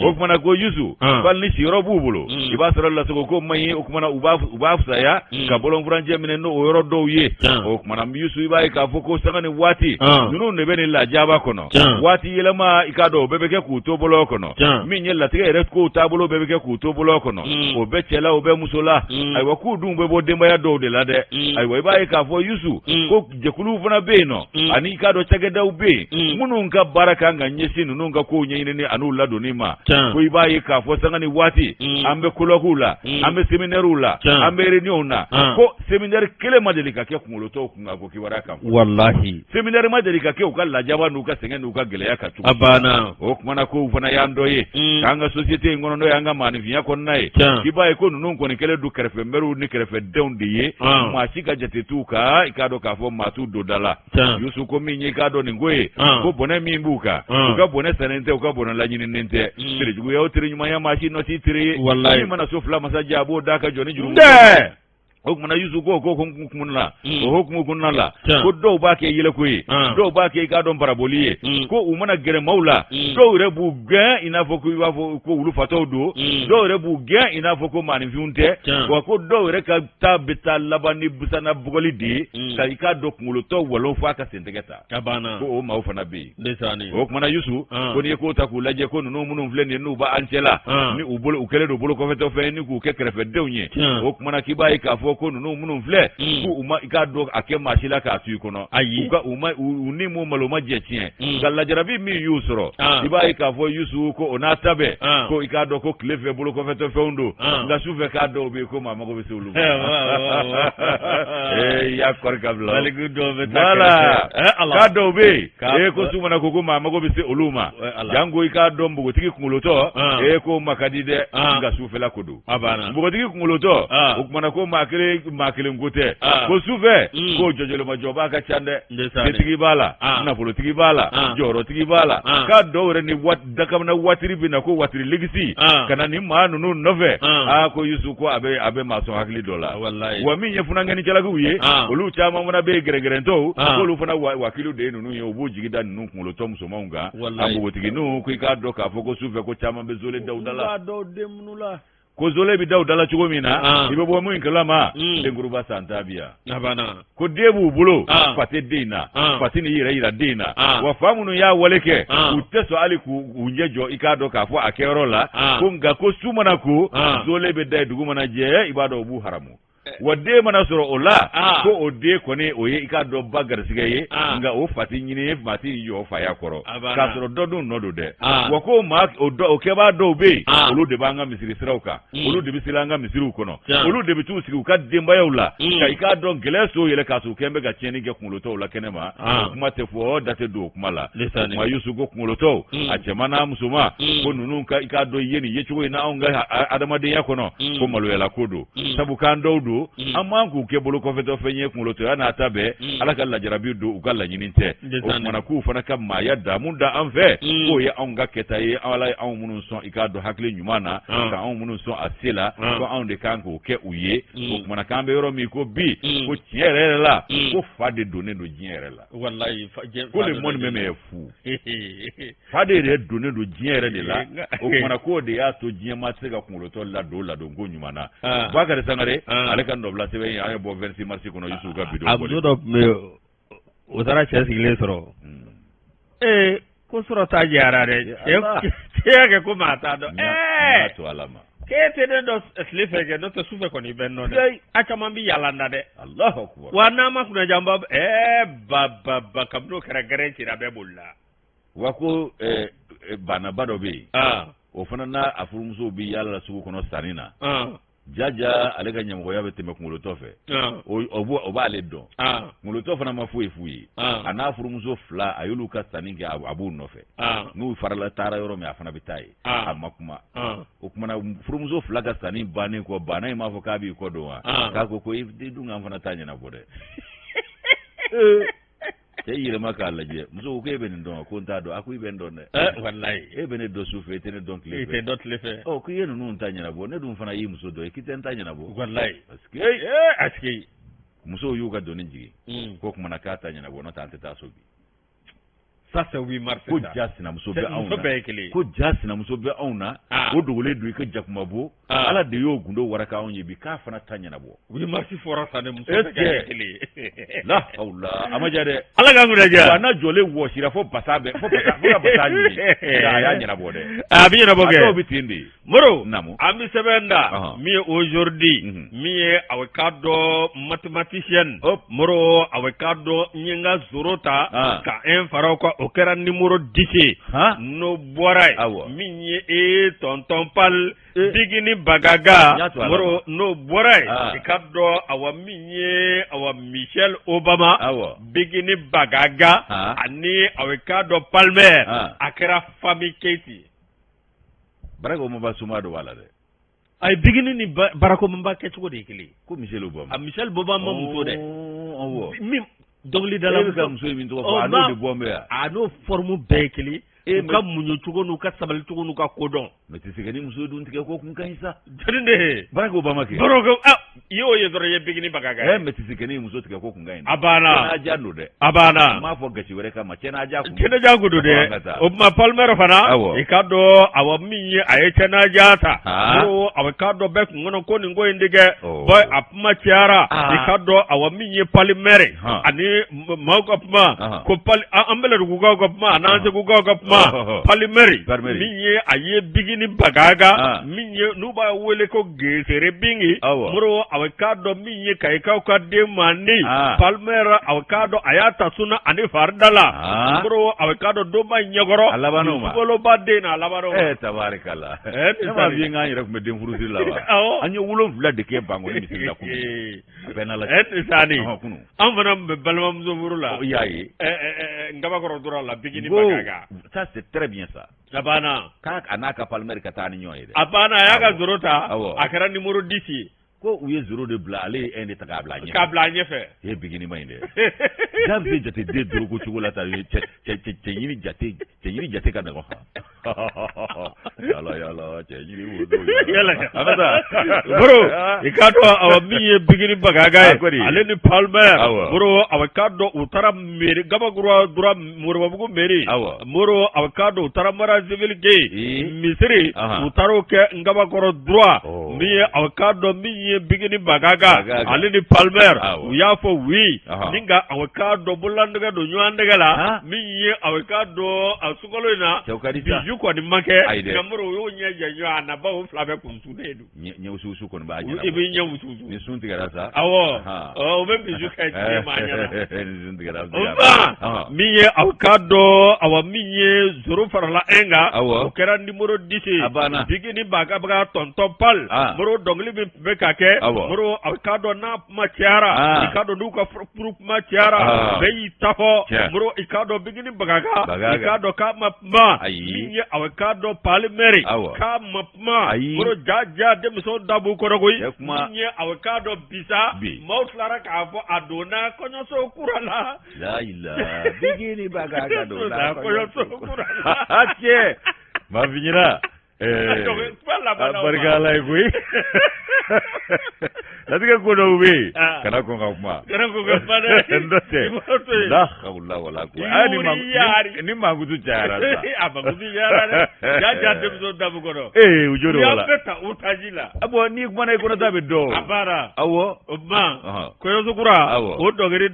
O kumana ko Yusu, hali ni siyɔrɔ b'u bolo, i b'a sɔrɔ lasago ko man ɲi. O kumana u b'a fisaya ka bɔlɔn furancɛ minɛ n'o yɔrɔ dɔw ye. O kumana Yusu, i b'a ye k'a fɔ ko sanga ni waati, ninnu de bɛ nin lajaba kɔnɔ. Waati yɛlɛma, i k'a dɔn o bɛɛ bɛ kɛ k'u to bɔlɔn kɔnɔ. Min ye latigɛ yɛrɛ kow taabolo bɛɛ bɛ kɛ k'u to bɔlɔn kɔnɔ, o bɛ cɛ la, o bɛ muso la. Ayiwa, k'u dun bɛ bɔ denbaya dɔw de la dɛ. Ayiwa, i b'a ye k'a fɔ Yusu, ko jɛkuluw fana bɛ yen nɔ, ani i k'a dɔn cakɛdaw bɛ yen minnu ka baara kan ka ɲɛsin ninnu ka kow ɲɛɲinini an'u ladonni ma. Ko i b'a ye k'a fɔ sanga ni waati, an bɛ colloquew la, an bɛ séminairew la, an bɛ réunionw na, ko séminaire kelen ma deli ka kɛ kunkolotɔw kun kan ko kibaruya kan. Walahi, séminaire ma deli ka kɛ u ka lajaba n'u ka sɛgɛn n'u ka gɛlɛya kan cogo. A banna. O kumana kow fana y'an dɔ ye k'an ka société in kɔnɔ, n'o y'an ka maaninfinya kɔnɔna ye, i b'a ye ko ninnu kɔni kɛlen don kɛrɛfɛmɛriw ni kɛrɛfɛdenw de ye, maa si ka jate t'u kan, i k'a dɔn k'a fɔ maa t'u don da la. Yusu, ko min ye i k'a dɔn nin ko ye, ko bɔnɛ min b'u kan, u ka bɔnɛ sannen tɛ, u ka bɔnɛ laɲininen tɛ. Terijuguya o teriɲumanya, maa si nɔ t'i teri ye. Min mana so fila masa jɛ, a b'o d'a ka jɔn ni juru. O kumana Yusu ko ko hukumu na o hukumu kɔnɔna la ko dɔw b'a kɛ yɛlɛko ye, dɔw b'a kɛ i k'a dɔn baraboli ye, ko u mana gɛrɛ maaw la, dɔw yɛrɛ b'u gɛn i n'a fɔ ko i b'a fɔ ko wulu fatɔw don, dɔw yɛrɛ b'u gɛn i n'a fɔ ko maaninfinw tɛ, wa ko dɔw yɛrɛ ka taa bɛ taa laban ni busana bugɔli de ye, ka i k'a dɔn kunkolotɔ walon f'a ka sentɛgɛ ta. A banna. Ko o maaw fana bɛ yen. O kumana Yusu, ko n'i ye ko ta k'u lajɛ, ko ninnu minnu filɛ nin ye, n'u b'an cɛ la, ni u bolo u kɛlen don bolokɔfɛtɔ fɛn ye, ni k'u kɛ kɛrɛfɛdenw ye, o kumana k'i b'a ye k'a fɔ ko ninnu minnu filɛ, k'u ma i k'a dɔn a kɛ maa si la k'a to i kɔnɔ. Ayi. U ka u ma u ni m'u malo ma jɛ tiɲɛ. Nka lajarabi min y'u sɔrɔ, i b'a ye k'a fɔ Yusu ko o n'a ta bɛɛ, ko i k'a dɔn ko tile fɛ bolokɔfɛtɔ fɛnw don, nka su fɛ k'a dɔw bɛ yen ko maa mago bɛ se olu ma. Ee, y'a kɔri ka bila. Baliku dɔw bɛ taa Voilà. kɛrɛfɛ. Eh, Ala. K'a dɔw bɛ yen, K'a ee ko su mana ko ko maa mago bɛ se olu ma. Eh, Ala. Janko i k'a dɔn npogotigi kunkolotɔ, ee ko ma ka di dɛ, nka sufɛla ko don. A banna. Npogotigi kunkolotɔ, o kumana ko maa kelen maa kelen ko tɛ. Ko sufɛ, ko jɔjɔlimajɔbaa ka ca dɛ. Ndeysaan. Setigi b'a la, nafolotigi b'a la, jɔyɔrɔtigi b'a la. K'a dɔw yɛrɛ ni dakamana watiri bɛ na ko watiri ligisi ka na nin maa ninnu nɔfɛ. Aa ko Yusu ko a bɛ maa sɔn hakili dɔ la. Walayi. Wa min ye funankɛni-jalakiw ye, olu caman fana bɛ yen gɛrɛgɛrɛntɔw, k'olu fana wakilu de ye ninnu ye, u b'u jigi da ninnu kunkolotɔ musomanw kan. Walayi. A npogotigininw ko i k'a dɔn k'a fɔ ko sufɛ ko caman bɛ zole da u da la. U b'a dɔw den minnu la. Ko zole bɛ da u da la cogo min na, i bɛ bɔ min kalama, denkuruba san ta bi yan. A banna. Ko den b'u bolo, fa tɛ den in na, fa tɛ n'i yɛrɛ yira den in na, wa fa minnu y'a wale kɛ, u tɛ sɔn hali k'u ɲɛ jɔ i k'a dɔn k'a fɔ a kɛyɔrɔ la, ko nka ko su mana ko, zole bɛ da yen, dugu mana jɛ, i b'a dɔn u b'u haramu. Wa den mana sɔrɔ o la, ko o den kɔni o ye i k'a dɔn ba garisigɛ ye, nka o fa tɛ ɲini ye, maa tɛ jɔ faya kɔrɔ, k'a sɔrɔ dɔ dun nɔ don dɛ. Wa ko maa o kɛbaa dɔw bɛ yen, olu de b'an ka misiri siraw kan, olu de bɛ seli an ka misiriw kɔnɔ, olu de bɛ t'u sigi u ka denbayaw la, ka i k'a dɔn gɛlɛya so yɛlɛ k'a sɔrɔ u kɛn bɛ ka tiɲɛni kɛ kunkolotɔw la kɛnɛ ma. O kuma tɛ fɔ, da tɛ don o kuma la. O kuma Yusu ko kunkolotɔw, a cɛman n'a musoman, ko ninnu ka i k'a dɔn ye nin yecogo in na anw ka adamadenya kɔnɔ, ko maloyala ko don. Sabu k'an dɔw don, an man k'u kɛ bolokɔfɛtɔ fɛn ye, kunkolotɔya n'a ta bɛɛ, Ala ka lajarabi don u ka laɲini tɛ. O kumana k'u fana ka maaya damu da an fɛ, k'o ye anw ka kɛta ye, Ala ye anw minnu sɔn i k'a dɔn hakili ɲuman na, ka anw minnu sɔn a se la, ko anw de kan k'o kɛ u ye. O kumana k'an bɛ yɔrɔ min ko bi, ko tiɲɛ yɛrɛ yɛrɛ la, ko fa de donnen don diɲɛ yɛrɛ la. Walayi, fa, diɲɛ, ko le monde même est fou. Fa de yɛrɛ donnen don diɲɛ yɛrɛ de la. O kumana k'o de y'a to diɲɛ maa tɛ se ka kunkolotɔ ladon ladonko ɲuman na. Bakari Sangare, ale ka nɔbila sɛbɛn in an ye bɔ 26 mars kɔnɔ, Yusufu ka bidon A muso dɔ tun bɛ yen, o taara cɛ sigilen sɔrɔ. Ee, ko sɔrɔ ta jɛra dɛ. Cɛ y'a kɛ ko maa t'a dɔn. Ɛɛ, to Ala ma. K'e tɛ ne dɔn tile fɛ kɛ, n'o tɛ sufɛ kɔni i bɛ n dɔn dɛ. A caman bɛ yaala n na dɛ. Alahu akubar. Wa n'an ma kunnaja n b'a ɛɛ ba ba ba, kabini o kɛra gɛrɛn cira, bɛɛ bolila. Wa ko banaba dɔ bɛ yen. O fana n'a a furumusow bɛ yaala la sugu kɔnɔ sanni na. Jaja ale ka ɲɛmɔgɔya bɛ tɛmɛ kunkolotɔ fɛ. O b'ale dɔn. Kunkolotɔ fana ma foyi f'u ye. A n'a furumuso fila, a y'olu ka sanni kɛ, a b'u nɔfɛ. N'u farala taara yɔrɔ min, a fana bɛ taa yen. A ma kuma. O kumana furumuso fila ka sanni bannen kɔ, bana in m'a fɔ k'a b'i kɔ don wa? K'a ko i dun k'an fana ta ɲɛnabɔ dɛ. Cɛ yɛlɛma k'a lajɛ, muso ko k'e bɛ nin dɔn wa? Ko n t'a dɔn. A ko i bɛ n dɔn dɛ. Walayi. E bɛ ne dɔn su fɛ, e tɛ ne dɔn tile fɛ. I tɛ dɔn tile fɛ. Ɔ, k'i ye ninnu ta ɲɛnabɔ, ne dun fana y'i muso dɔ ye, k'i tɛ n ta ɲɛnabɔ. Walayi. Parce que Parce que musow y'u ka doni jigin. Ko kumana k'a ta ɲɛnabɔ, n'o tɛ an tɛ taa so bi. Ça, c'est 8 mars. Ko ja sinamuso bɛ anw na. Muso bɛɛ ye kelen ye. Ko ja sinamuso bɛ anw na. O dogolen don i ka jakumabo. Ala de y'o gundo waraka anw ye bi, k'a fana ta ɲɛnabɔ. 8 mars fɔra sa ne muso bɛɛ kɛ kelen ye. La hawla, a ma diya dɛ. Ala k'an kunna diya. Wa n'a jɔlen wɔsira fo basa bɛ, fo basa, fo ka basa ɲimi. Nka a y'a ɲɛnabɔ dɛ. A bɛ ɲɛnabɔ kɛ. A dɔw bɛ ten de. Moro, Naamu. An bɛ sɛbɛn da min ye aujourd'hui, min ye a bɛ k'a dɔn mathématicienne. Moro, a bɛ k'a dɔn n ye n ka zéro ta ka un fara o kan, o kɛra numéro 10 ye. N'o bɔra yen, min ye e tonton Pal Bigini Bagaga, Moro, n'o bɔra yen, i k'a dɔn awa min ye awa Michelle Obama, Bigini Bagaga ani a bɛ k'a dɔn Palmer, a kɛra famille Keït. Barack Obama soma dɔ b'a la dɛ. Ayi, Bigini ni Barack Obama kɛcogo de ye kelen ye. Ko Michelle Obama. A Michelle Obama muso dɛ. Awɔ. Min dɔnkilidala. E bɛ ka muso in min tɔgɔ fɔ, a n'o de bɔ n bɛ yan. A n'o forme bɛɛ ye kelen ye. U ka muɲu cogo n'u ka sabali cogo n'u ka kodɔn. Mɛtisikɛni muso dun tigɛ ko kun ka ɲi sa. Jɔni de? Barack Obama kɛ. Barack ah i y'o ye dɔrɔn i ye bigini bagaka ye. Ɛ Mɛtisikɛni muso tigɛ ko kun ka ɲi. A banna. Cɛnaja don dɛ. A banna. N m'a fɔ gasi wɛrɛ kama cɛnaja kun. Cɛnaja kun don dɛ. O tuma Palmer fana. Awɔ. I k'a dɔn awɔ min ye a ye cɛnaja ta. Aa. Ko awɔ i k'a dɔn bɛɛ kun kɔnɔ ko nin ko in tɛ kɛ. Ɔ. Bɔn a kuma cayara. Aa. I k'a dɔn awɔ min ye Palmer. Han. Ani maaw ka kuma. Ahan. Ko pali an bɛlɛdugukaw ka kuma ani an segukaw ka kuma. Ɔhɔhɔ. Palmer. Palmer. Min ye a ye bigini bagaga. Ah. Min ye n'u b'a wele ko gesere bingi. Awɔ. Moro a k'a dɔn min ye kayikaw ka den mandi. Ah. Palmer a k'a dɔn a y'a ta sunna ani farida la. Ah. Moro a k'a dɔn donba ɲɛkɔrɔ. A labanna o ma. Sukaloba den na a labanna o ma. Ɛ tabarikala. Ɛ, Ne m'a f'i ye k'an yɛrɛ tun bɛ den furusiri la wa? Awɔ. An ye 7 de kɛ Bankoni misiri la kunun. A bɛɛ n'Ala cɛ. Ɛ Sani. Ɔhɔn, kunun. An fana tun bɛ balimamuso furu la. Ɔ, I y'a ye. Ɛ ɛ ɛ Nkabakɔrɔ tora la bigini Go. bagaga. Ça c'est très bien ça. A banna. K'a a n'a ka Palmer ka taa ni ɲɔgɔn ye dɛ. A banna a y'a ka zéro ta. Awɔ. A kɛra numéro 10 ye. Ko u ye zéro de bila ale ye 1 de ta k'a bila a ɲɛfɛ. K'a bila a ɲɛfɛ. E bigini ma ɲi dɛ. Ja bɛ jate den dorogo cogo la tan cɛ cɛ cɛ cɛ ɲini jate cɛ ɲini jate ka nɔgɔn. Yala yala cɛ ɲini wo. Yala. An ka taa. Boro i k'a dɔn awa min ye bigini bagaga Ah, ko di? ye ale ni Palmer Awɔ. Moro awa k'a dɔn u taara mairie Gabakura dura Moribabugu mairie Awɔ. Moro awa k'a dɔn u taara mariage civil kɛ Ee. yen misiri Ahan. u taara o kɛ Ngabakɔrɔ droit Oh. min ye awa k'a dɔn min ye bigini bagaga Bagaga. ale ni Palmer Awɔ. u y'a fɔ oui Ahan. ni ka awa k'a dɔn bololanɛgɛ don ɲɔgɔn tɛgɛ la Han. min ye awa k'a dɔn a sunkalo in na Cɛw ka di sa. bijou kɔni ma kɛ Ayi dɛ. nka Moro u y'o ɲɛ jɛ ɲɔgɔn a na bawo fila bɛɛ kun sunnen don Ɲɛ ɲɛ wusuwusu kɔni b'a i ɲɛnabɔ. b'i ɲɛ wusuwusu Ni sun tigɛra sa. awɔ Ahan. ɔ o bɛ bijou kɛ diɲɛ maa ɲɛna Ni sun tigɛra. a bɛ o se ka- ba Ahan. min ye aw k'a dɔn awa min ye zéro farala 1 kan Awɔ. o kɛra numéro 10 ye A banna. bigini bagabaga tonton Pal Ah. Moro dɔnkili min tun bɛ ka kɛ Awɔ. Moro aw k'a dɔn n'a kuma cayara Ah. i k'a dɔn n'u ka furu kuma cayara Ah. bɛɛ y'i ta fɔ Tiɲɛ. Moro i k'a dɔn bigini bagaga Bagaga. i k'a dɔn k'a ma kuma Ayi. min ye aw k'a dɔn Palmer Awɔ. k'a ma kuma Ayi. Moro ja ja denmisɛnw da b'u kɔrɔ koyi Cɛ kuma. min ye aw k'a dɔn bisa Bi. maaw tilara k'a fɔ a donna kɔɲɔso kura la La ilaha bigini bagaga donna kɔɲɔso kura la Cɛ. Maa fi ɲɛna. Eh, Donc, kuma labanna a o barika ma. Ala ye koyi. Latigɛ ko dɔw bɛ yen. Ah. Kana kɔn ka kuma. Kana kɔn ka kuma dɛ. N'o tɛ. I b'o to yen. La hawla wala quwwata. Ah, ni Yuri yari. ni mankutu cayara sa. a mankutu cayara dɛ ja ja denmisɛnw da b'u kɔnɔ Ee, u jo u don y'an o la. bɛɛ ta otage la Ah, bon, n'i kumana i kɔnɔta bɛ dɔn. a banna Awɔ. o tuma Ɔhɔn. kɔɲɔso kura Awɔ. o dɔnkili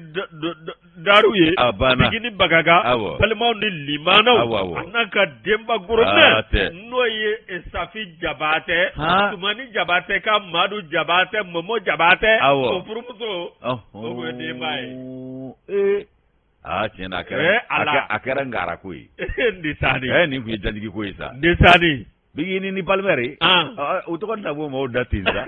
dar'u ye A banna. bigini bagaga Awɔ. balimaw ni limanaw Awɔ, awɔ. a n'a ka denba Ah, goromɛ tɛ. n'o ye eh, safi jabatɛ Han. tumani jabatɛ ka madu jabatɛ mɔmɔ jabatɛ Awɔ. o furumuso Ɔhɔn. O kun ye denba ye. Ee. Aa, tiɲɛ na a kɛra Eh, Ala. a kɛra ngara ko ye. ndisani Eh, nin kun ye jajigi ko ye sa. ndisani Bigini ni Palmer. ah Ah, o tɔgɔ tɛna bɔ maaw da ten sa.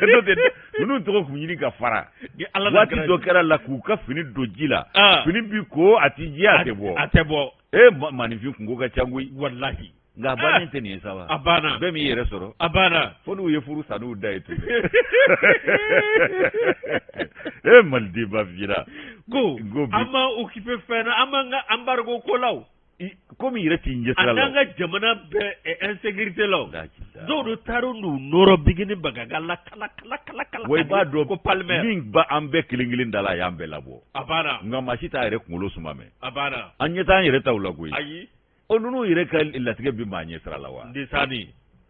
N'o tɛ ninnu tɔgɔ kun ɲini ka fara. ni ala n'a Waati kɛra- dɔ kɛra la k'u ka fini don ji la. Ah. Fini bi ko a ti jɛ a tɛ bɔ. a tɛ bɔ E maaninfin kunko ka ca koyi. walahi Nka a bannen tɛ nin ye sa wa. a banna Bɛɛ m'i yɛrɛ sɔrɔ. a banna Fo n'u ye furu sa n'u da ye tun. E maliden ba fira. ko Ko bi- an ma occupé fɛn na an m'an ka embargo ko la o Komi i yɛrɛ t'i ɲɛ a sira la. n'an ka jamana bɛ eh, insécurité la o La ilaha. dɔw de taara n'u nɔrɔ bigini bagaga la kala kala kala kala Wa i b'a dɔn ko Palmer min ba an bɛɛ kelen kelen da la a y'an bɛɛ labɔ. a banna Nka maa si t'a yɛrɛ kunkolo suma mɛn. a banna An ɲɛ t'an yɛrɛ taw la koyi. ayi O ninnu yɛrɛ ka latigɛ bɛ maa ɲɛ sira la wa. ndisani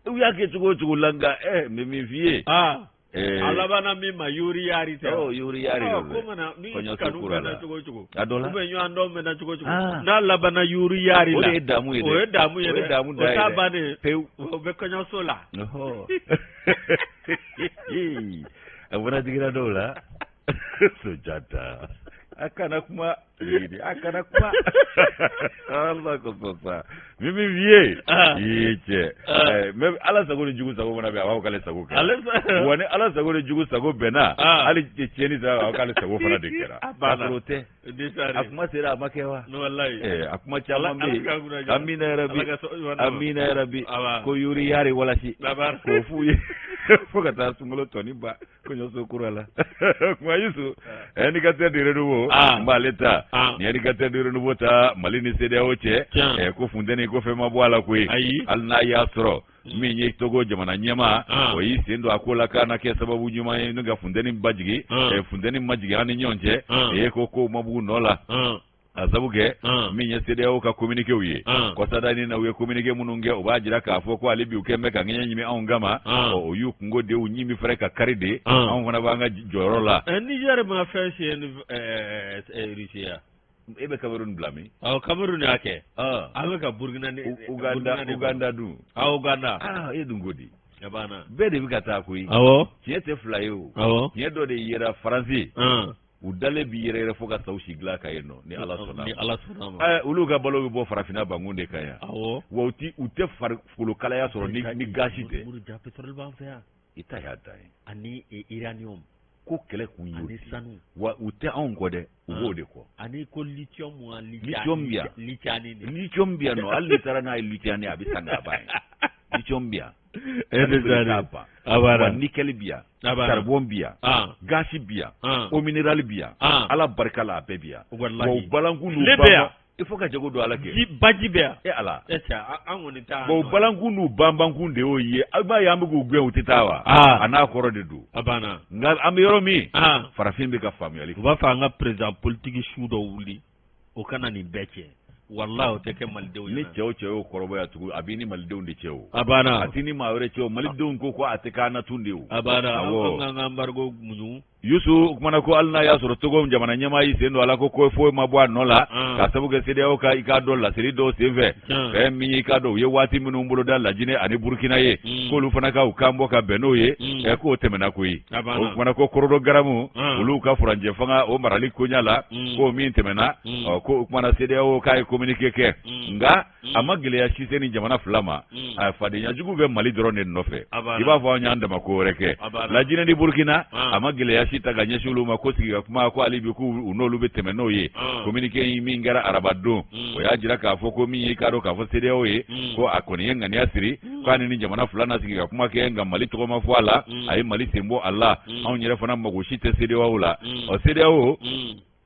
U y'a kɛ cogo o cogo la nka ɛ n bɛ min f'i ye. ah Ɛɛ, a labanna min ma yori yari tɛ Ɔ, yori yari Ɔ, de ko don. mana ni Kɔɲɔso kanu kura mɛnna la. cogo o cogo A dɔ la. ou bien ɲɔgɔn dɔn mɛnna cogo o cogo Ah. n'a labanna yori yari O la de ye damu ye dɛ. o ye damu ye O ye dɛ damu o da ye t'a dɛ. bannen Pewu. o bɛ kɔɲɔso la Ɔhɔ. A fana digira dɔw la. Sojata. A kana kuma. A kana kuma. Ala ko sa. Min min f'i ye. Ah. I ye cɛ. Ah. Eh, Mais Ala sago ni jugu sago mana bɛn a b'a fɔ k'ale sago kɛra. Ale sa- Wa ni Ala sago ni jugu sago bɛnna. Ah. Hali tiɲɛni sira a b'a fɔ k'ale sago fana de kɛra. A banna. K'a sɔrɔ o tɛ. Ndisani A kuma sera a ma kɛ wa? wallahi Eh, a kuma caman bɛ Ala k'an kunna yen. diya. Amina yarabi. Ala ka sɔn ɲuman d'a ma. Amina yarabi. Aba. Ko yuri yari walasi. Labar. K'o f'u ye fo ka taa sunkalo tɔni ba kɔɲɔso kura la. Kuma Yusu, indicateur de renouveau Ah. n b'ale ta. Ah. Ni indicateur de renouveau ta Mali ni CEDEAO cɛ. Tiɲɛ. Eh, ko funteni ko fɛn ma bɔ a la koyi. Ayi. Hali n'a y'a sɔrɔ. Min ye Togo jamana ɲɛmaa, o y'i sen don a ko la k'a na kɛ sababu ɲuman ye ni ka funteni bajigi, funteni majigin an ni ɲɔgɔn cɛ. E ko kow ma bugu nɔ la, a sabu kɛ min ye CEDEAO ka communiquéw ye kɔsada in na, u ye communiqué minnu kɛ, o b'a jira k'a fɔ ko hali bi u kɛn bɛ ka ŋɛɲɛ ɲimi anw kama. O y'u kungo de, u ɲin bɛ fɛrɛ ka kari de. Anw fana b'an ka jɔyɔrɔ la. Niger ma fɛn signé ni Russie ya? E bɛ Cameroun bila min? Awɔ, Cameroun y'a kɛ. An bɛ ka Burkina ni Uganda, Uganda dun? Awɔ, Uganda. Aa, e dun ko di? A banna. Bɛɛ de bɛ ka taa koyi. Tiɲɛ tɛ fila ye o. Tiɲɛ dɔ de yera Faransi. U dalen bi yɛrɛ yɛrɛ fo ka sa u si dilan kan yen nɔ, ni Ala sɔnna. Ni Ala sɔnna ma. Olu ka balo bɛ bɔ farafinna bankun de kan yan. Wa u tɛ farikolo kalaya sɔrɔ ni gasi tɛ. Muru ja, pétrole b'an fɛ yan. I ta y'a dan ye. Ani uranium. Ko kɛlɛ kun y'o Ani sanu. Wa u tɛ anw kɔ dɛ, u b'o de kɔ. Ani ko lithium wa lithium bɛ yan. Lithium. Lithium bɛ yan nɔ, hali n'i taara n'a ye lithium a bɛ san k'a ban yen. Lithium bɛ yan. E bɛ taa ban. Wa nickel bɛ yan. Charbon bɛ yan. Gaz bɛ yan. Eau minérale bɛ yan. Ala barika la, a bɛɛ bɛ yan. Wa u balankun n'u bɛ yan. Il faut ka jago don Ala kɛ. Ji baji bɛ yan. E Ala. E cɛ, an kɔni t'a. Bon, balankun n'u banbankun de y'o ye. A b'a ye an bɛ k'u gɛn, u tɛ taa wa? A n'a kɔrɔ de don. A banna. Nka an bɛ yɔrɔ min. Farafin bɛ ka faamuyali. U b'a fɔ an ka président politique su dɔ wuli, o kana nin bɛɛ tiɲɛ. Walahi, o tɛ kɛ malidenw ɲɛna. Ni cɛ o cɛ y'o kɔrɔbɔ yan tugun, a b'i ni malidenw de cɛ o. A banna. A t'i ni maa wɛrɛ cɛ o. Malidenw ko a tɛ k'an na tun de o. A banna. Awɔ. An k'an ka embargo muɲu. Yusu, o kumana ko hali n'a y'a sɔrɔ Togo jamana ɲɛmaa y'i sen don a la, ko foyi ma bɔ a nɔ la, k'a sabu kɛ CEDEAO ka i k'a dɔn laseli dɔw senfɛ, fɛn min ye i k'a dɔn u ye waati minnu boloda Lajinɛ ani Burukina ye, k'olu fana ka u kan bɔ ka bɛn n'o ye, k'o tɛmɛna koyi. O kumana ko chronogramme olu ka furancɛ fanga o marali koɲa la, k'o min tɛmɛna, ɔ ko o kumana CEDEAO k'a ye communiqué kɛ, nka a ma gɛlɛya si se ni jamana fila ma. A fadenya jugu bɛ Mali dɔrɔn de nɔfɛ, i b'a fɔ an y'an dama ko wɛrɛ kɛ. Lajinɛ ni Burukina, a ma gɛlɛya si ta ka ɲɛsin olu ma, ko sigi ka kuma, ko hali bi k'u n'olu bɛ tɛmɛ n'o ye. Communiqué in min kɛra araba don, o y'a jira k'a fɔ ko min ye i k'a dɔn k'a fɔ CEDEAO ye, ko a kɔni ye ŋaniya siri k'a ni jamana fila na sigi ka kuma kɛ, nka Mali tɔgɔ ma fɔ a la. A ye Mali sen bɔ a la. Anw yɛrɛ fana mago si tɛ CEDEAO la. Ɔ, CEDEAO,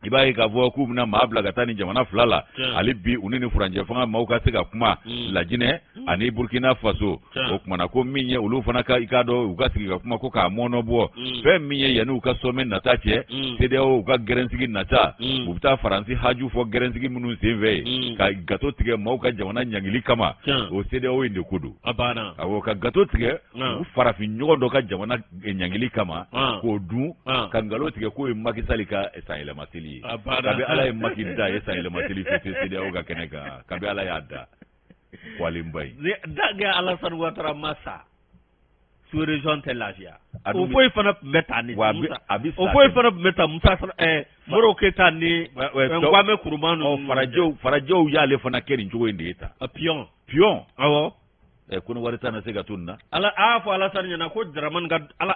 i b'a ye k'a fɔ k'u bɛna maa bila ka taa ni jamana fila la, hali bi u ni ni furancɛ fanga maaw ka se ka kuma, Lajinɛ ani Burkina Faso. O kumana ko min ye olu fana ka i k'a dɔn u ka sigi ka kuma ko k'a mɔnɔ bɔ, fɛn min ye yanni u ka sommet nata cɛ, CEDEAO u ka gɛrɛnsigi nata, u bɛ taa Faransi haju fɔ gɛrɛnsigi minnu senfɛ ye ka gato tigɛ maaw ka jamana ɲangili kama, o CEDEAO in de ko don. Awɔ, ka gato tigɛ u farafin ɲɔgɔn dɔ ka jamana ɲangili kama k'o dun, ka nkalon tigɛ k'o ye Macky Sall ka sanyɛlɛma seli ye. Kabi Ala ye Macky da ye sanyɛlɛma seli fêter CEDEAO ka kɛnɛ kan, kabi Ala y'a da kwalenba ye. Tant que Alassane Ouattara ma sa, sous-région tɛ lafiya. O foyi fana tun bɛ taa ni o foyi fana tun bɛ taa Musa Modibo Keyita ni Kwame Nkrumah ninnu. Farajɛw y'ale fana kɛ nin cogo in de ye tan. Pion. Pion. Awɔ. Ko ni wari ta na se ka to nin na. Ala a y'a fɔ Alassane ɲɛna ko Dramane ka ala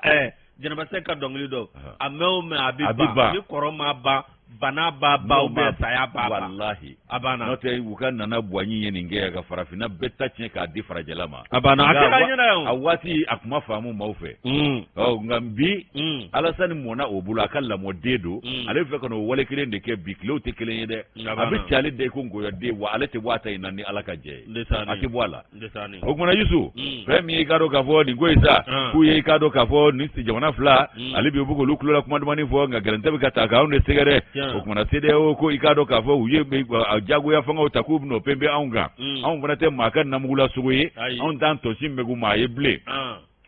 Jɛnɛba Sɛki ka dɔnkili dɔ, a mɛn o mɛn a bɛ ban, ni kɔrɔ ma ban, bana b'a ban ou bien saya b'a ban. Walahi. A banna. N'o tɛ, u ka Nana Buwanyi ye nin kɛ ka farafinna bɛɛ ta tiɲɛ k'a di farajɛla ma. A banna, a kɛra ɲɛna yan. A waati a kun ma faamu maaw fɛ. Ɔ, nka bi Alassane mɔnna o bolo, a ka lamɔden don. Ale bɛ fɛ ka n'o wale kelen de kɛ bi. Tilew tɛ kelen ye dɛ. A bɛ ci ale de ko nkɔyɔden, wa ale tɛ bɔ a ta in na ni Ala ka jɛ ye. A tɛ bɔ a la. O kumana Yusu, fɛn min ye i k'a dɔn k'a fɔ nin ko in sa, k'u ye i k'a dɔn k'a fɔ nin jamana fila, hali bi u bɛ k'olu tulo la kuma dumannin fɔ, nka gɛrɛntɛ bɛ ka ta k'anw de sɛgɛrɛ. O kumana CEDEAO ko i k'a dɔn k'a fɔ u ye jagoya fangaw ta k'u bɛn'o pempe anw kan. Anw fana tɛ maa ka namugula sogo ye, anw t'an tɔsi mɛgu maa ye bilen.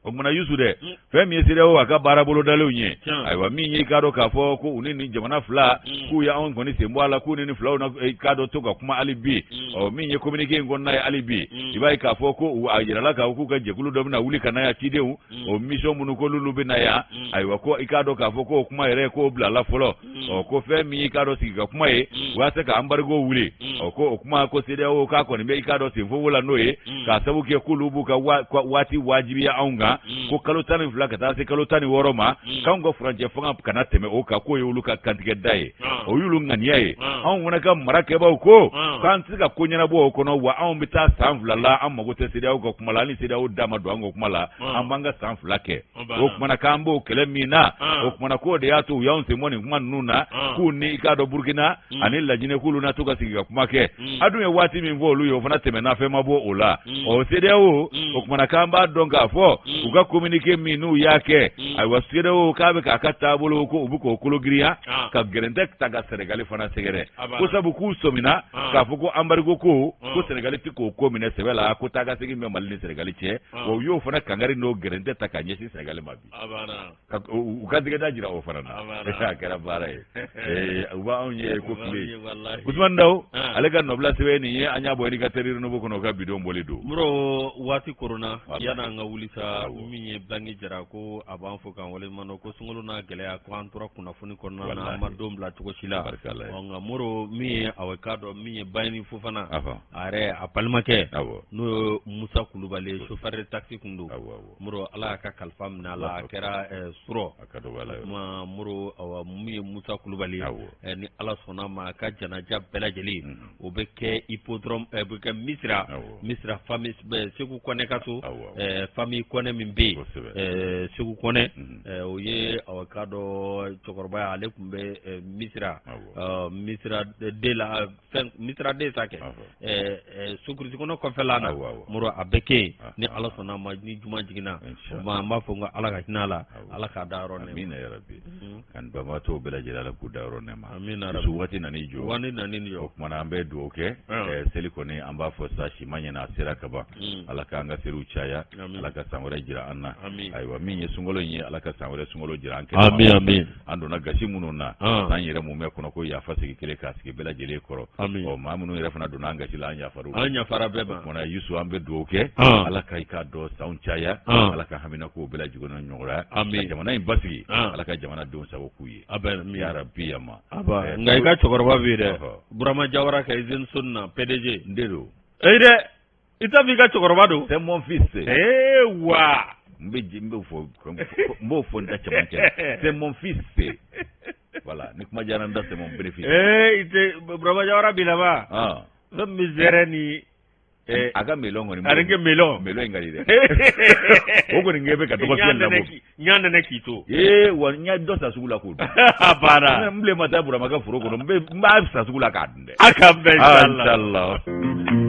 O kumana Yusu dɛ, fɛn min ye CEDEAO a ka baara bolodalenw ye, ayiwa, min ye i k'a dɔn k'a fɔ ko u ni nin jamana fila, k'u ye anw kɔni sen bɔ a la, k'u ni nin filaw na i k'a dɔn to ka kuma hali bi. Ɔ, min ye communiqué in kɔnɔna ye hali bi, i b'a ye k'a fɔ ko a yirala k'a fɔ k'u ka jɛkulu dɔ bɛna wuli ka na yan, cidenw o mission minnu k'olu bɛ na yan. Ayiwa, ko i k'a dɔn k'a fɔ k'o kuma yɛrɛ k'o bilala fɔlɔ. Ɔ, ko fɛn min i k'a dɔn sigi ka kuma ye walasa ka embargo wuli, ɔ, ko o kuma ko CEDEAO k'a kɔni bɛ i k'a dɔn senfogo la n'o ye, k'a sababu kɛ k'olu b'u ka waati wajibiya anw kan. ma ko kalo 12 ka taa se kalo 16 ma, k'anw ka furancɛ fanga kana tɛmɛ o kan, k'o ye olu ka kantigɛ da ye, o y'olu ŋaniya ye. Anw fana ka marakɛbaw ko k'an tɛ se ka ko ɲɛnabɔ o kɔnɔ, wa anw bɛ taa san 2 la, an mago tɛ CEDEAO ka kuma la, hali CEDEAO da ma don an ka kuma la, an b'an ka san 2 kɛ. O kumana k'an b'o kɛlɛ min na, o kumana k'o de y'a to u y'anw sen bɔ nin kuma ninnu na, k'u ni i k'a dɔn Burukina ani Lajinɛ k'olu na to ka sigi ka kuma kɛ. A dun ye waati min fɔ olu ye, o fana tɛmɛna, fɛn ma bɔ o la. Ɔ CEDEAO, o kumana k'an b'a dɔn k'a fɔ u ka communiqué min n'u y'a kɛ, ayiwa CEDEAO k'a bɛ k'a ka taabolo ko u bɛ k'o kologirinya ka gɛrɛntɛ ta ka Sɛnɛgali fana sɛgɛrɛ, ko sabu k'u sɔmina k'a fɔ ko embargo ko Sɛnɛgali tɛ k'o ko minɛ sɛbɛ la, ko taa ka segin bɛ Mali ni Sɛnɛgali cɛ. Wa u y'o fana kangari n'o gɛrɛntɛ ta ka ɲɛsin Sɛnɛgali ma bi, u ka tigɛda jira o fana na. A kɛra baara ye, u b'anw ye ko tile. Usumani Daw ale ka nɔbila sɛbɛn nin ye, an y'a bɔ Indicateur Renouveau kɔnɔ, o ka bidon bɔli don. Moro, waati koronna, yan'an ka wuli sa, min ye Bangi Jara ko a b'an fo k'an waleɲuman dɔn, ko sunkalo n'a gɛlɛya ko an tora kunnafoni kɔnɔna na, an ma don bila cogo si la. Nka Moro, min ye aw k'a dɔn min ye Bayini Fofana, a yɛrɛ a balimakɛ n'o ye Musa Kulubali ye, chauffeur de taxi kun don. Moro, Ala y'a ka kalifa minɛ a la, a kɛra surɔ ma. Moro, awa min ye Musa Kulubali ye, ni Ala sɔnna ma, a ka janaja bɛɛ lajɛlen o bɛ kɛ hippodrome, bɛ kɛ Misira, Misira famille Segu Kɔnɛ ka so, famille Kɔnɛ min bɛ yen, Segu Kɔnɛ, o ye aw k'a dɔn cɛkɔrɔba ye, ale tun bɛ Misira, Misira de la fɛn Misira de sa kɛ sukurusi kɔnɔ kɔfɛla na. Moro, a bɛ kɛ yen ni Ala sɔnna ma, ni juma jiginna. An b'a fɔ n ko Ala ka hinɛ a la, Ala k'a da yɔrɔ nɛɛma. Amina yarabi. Ka nin banbaatɔw bɛɛ lajɛlen, Ala k'u da yɔrɔ nɛɛma. Amina. Su waati nan'i jɔ, waati nan'i jɔ. O tuma na an bɛ dugawu kɛ. Seli kɔni, an b'a fɔ sa, si ma ɲɛna, a sera ka ban. Ala k'an ka seliw caya, Ala ka san wɛrɛ jira an na. Ayiwa, min ye sunkalo in ye, Ala ka san wɛrɛ sunkalo jira an kɛnɛ. Amin, amin. An donna gasi minnu na san yɛrɛ mumɛ kɔnɔ, ko yafa sigi kelen k'a sigi bɛɛ lajɛlen kɔrɔ. Ɔ maa minnu yɛrɛ fana donna an gasi la, an yafara. An yafara bɛɛ ma. O tuma Yusu, an bɛ dugawu kɛ, Ala ka i k'a dɔn sanw caya, Ala ka haminakow bɛɛ lajɛlen nɔgɔya, ka jamana in basigi, Ala ka jamanadenw sago k'u ye. Ya rabi ya ma. Nka i ka cɛkɔrɔba bɛ yen dɛ, Burama Jawara ka usine Soni na, PDG. N de don. Eyi dɛ, i t'a fɔ i ka cɛkɔrɔba don. C'est mon fils. Ee wa. N bɛ n b'o fɔ, n b'o fɔ n da cɛmancɛ la. C'est mon fils. Voilà, ni kuma diyara n da, c'est mon bénéfice. Ee, i tɛ Burama Jawara bi laban. Fɛn min bɛ zɛrɛ ni. A ka melon kɔni. A ka melon. Melon in ka di dɛ. O kɔni kɛ bɛ ka dɔgɔ fiyɛ labɔ. Ɲa nɛnɛ k'i to. Ee wa, n ye dɔ san sugu la k'o dun. A banna. N bilen ma taa Burama ka foro kɔnɔ, n b'a san sugu la k'a dun dɛ. A ka bɛn. Inshallah.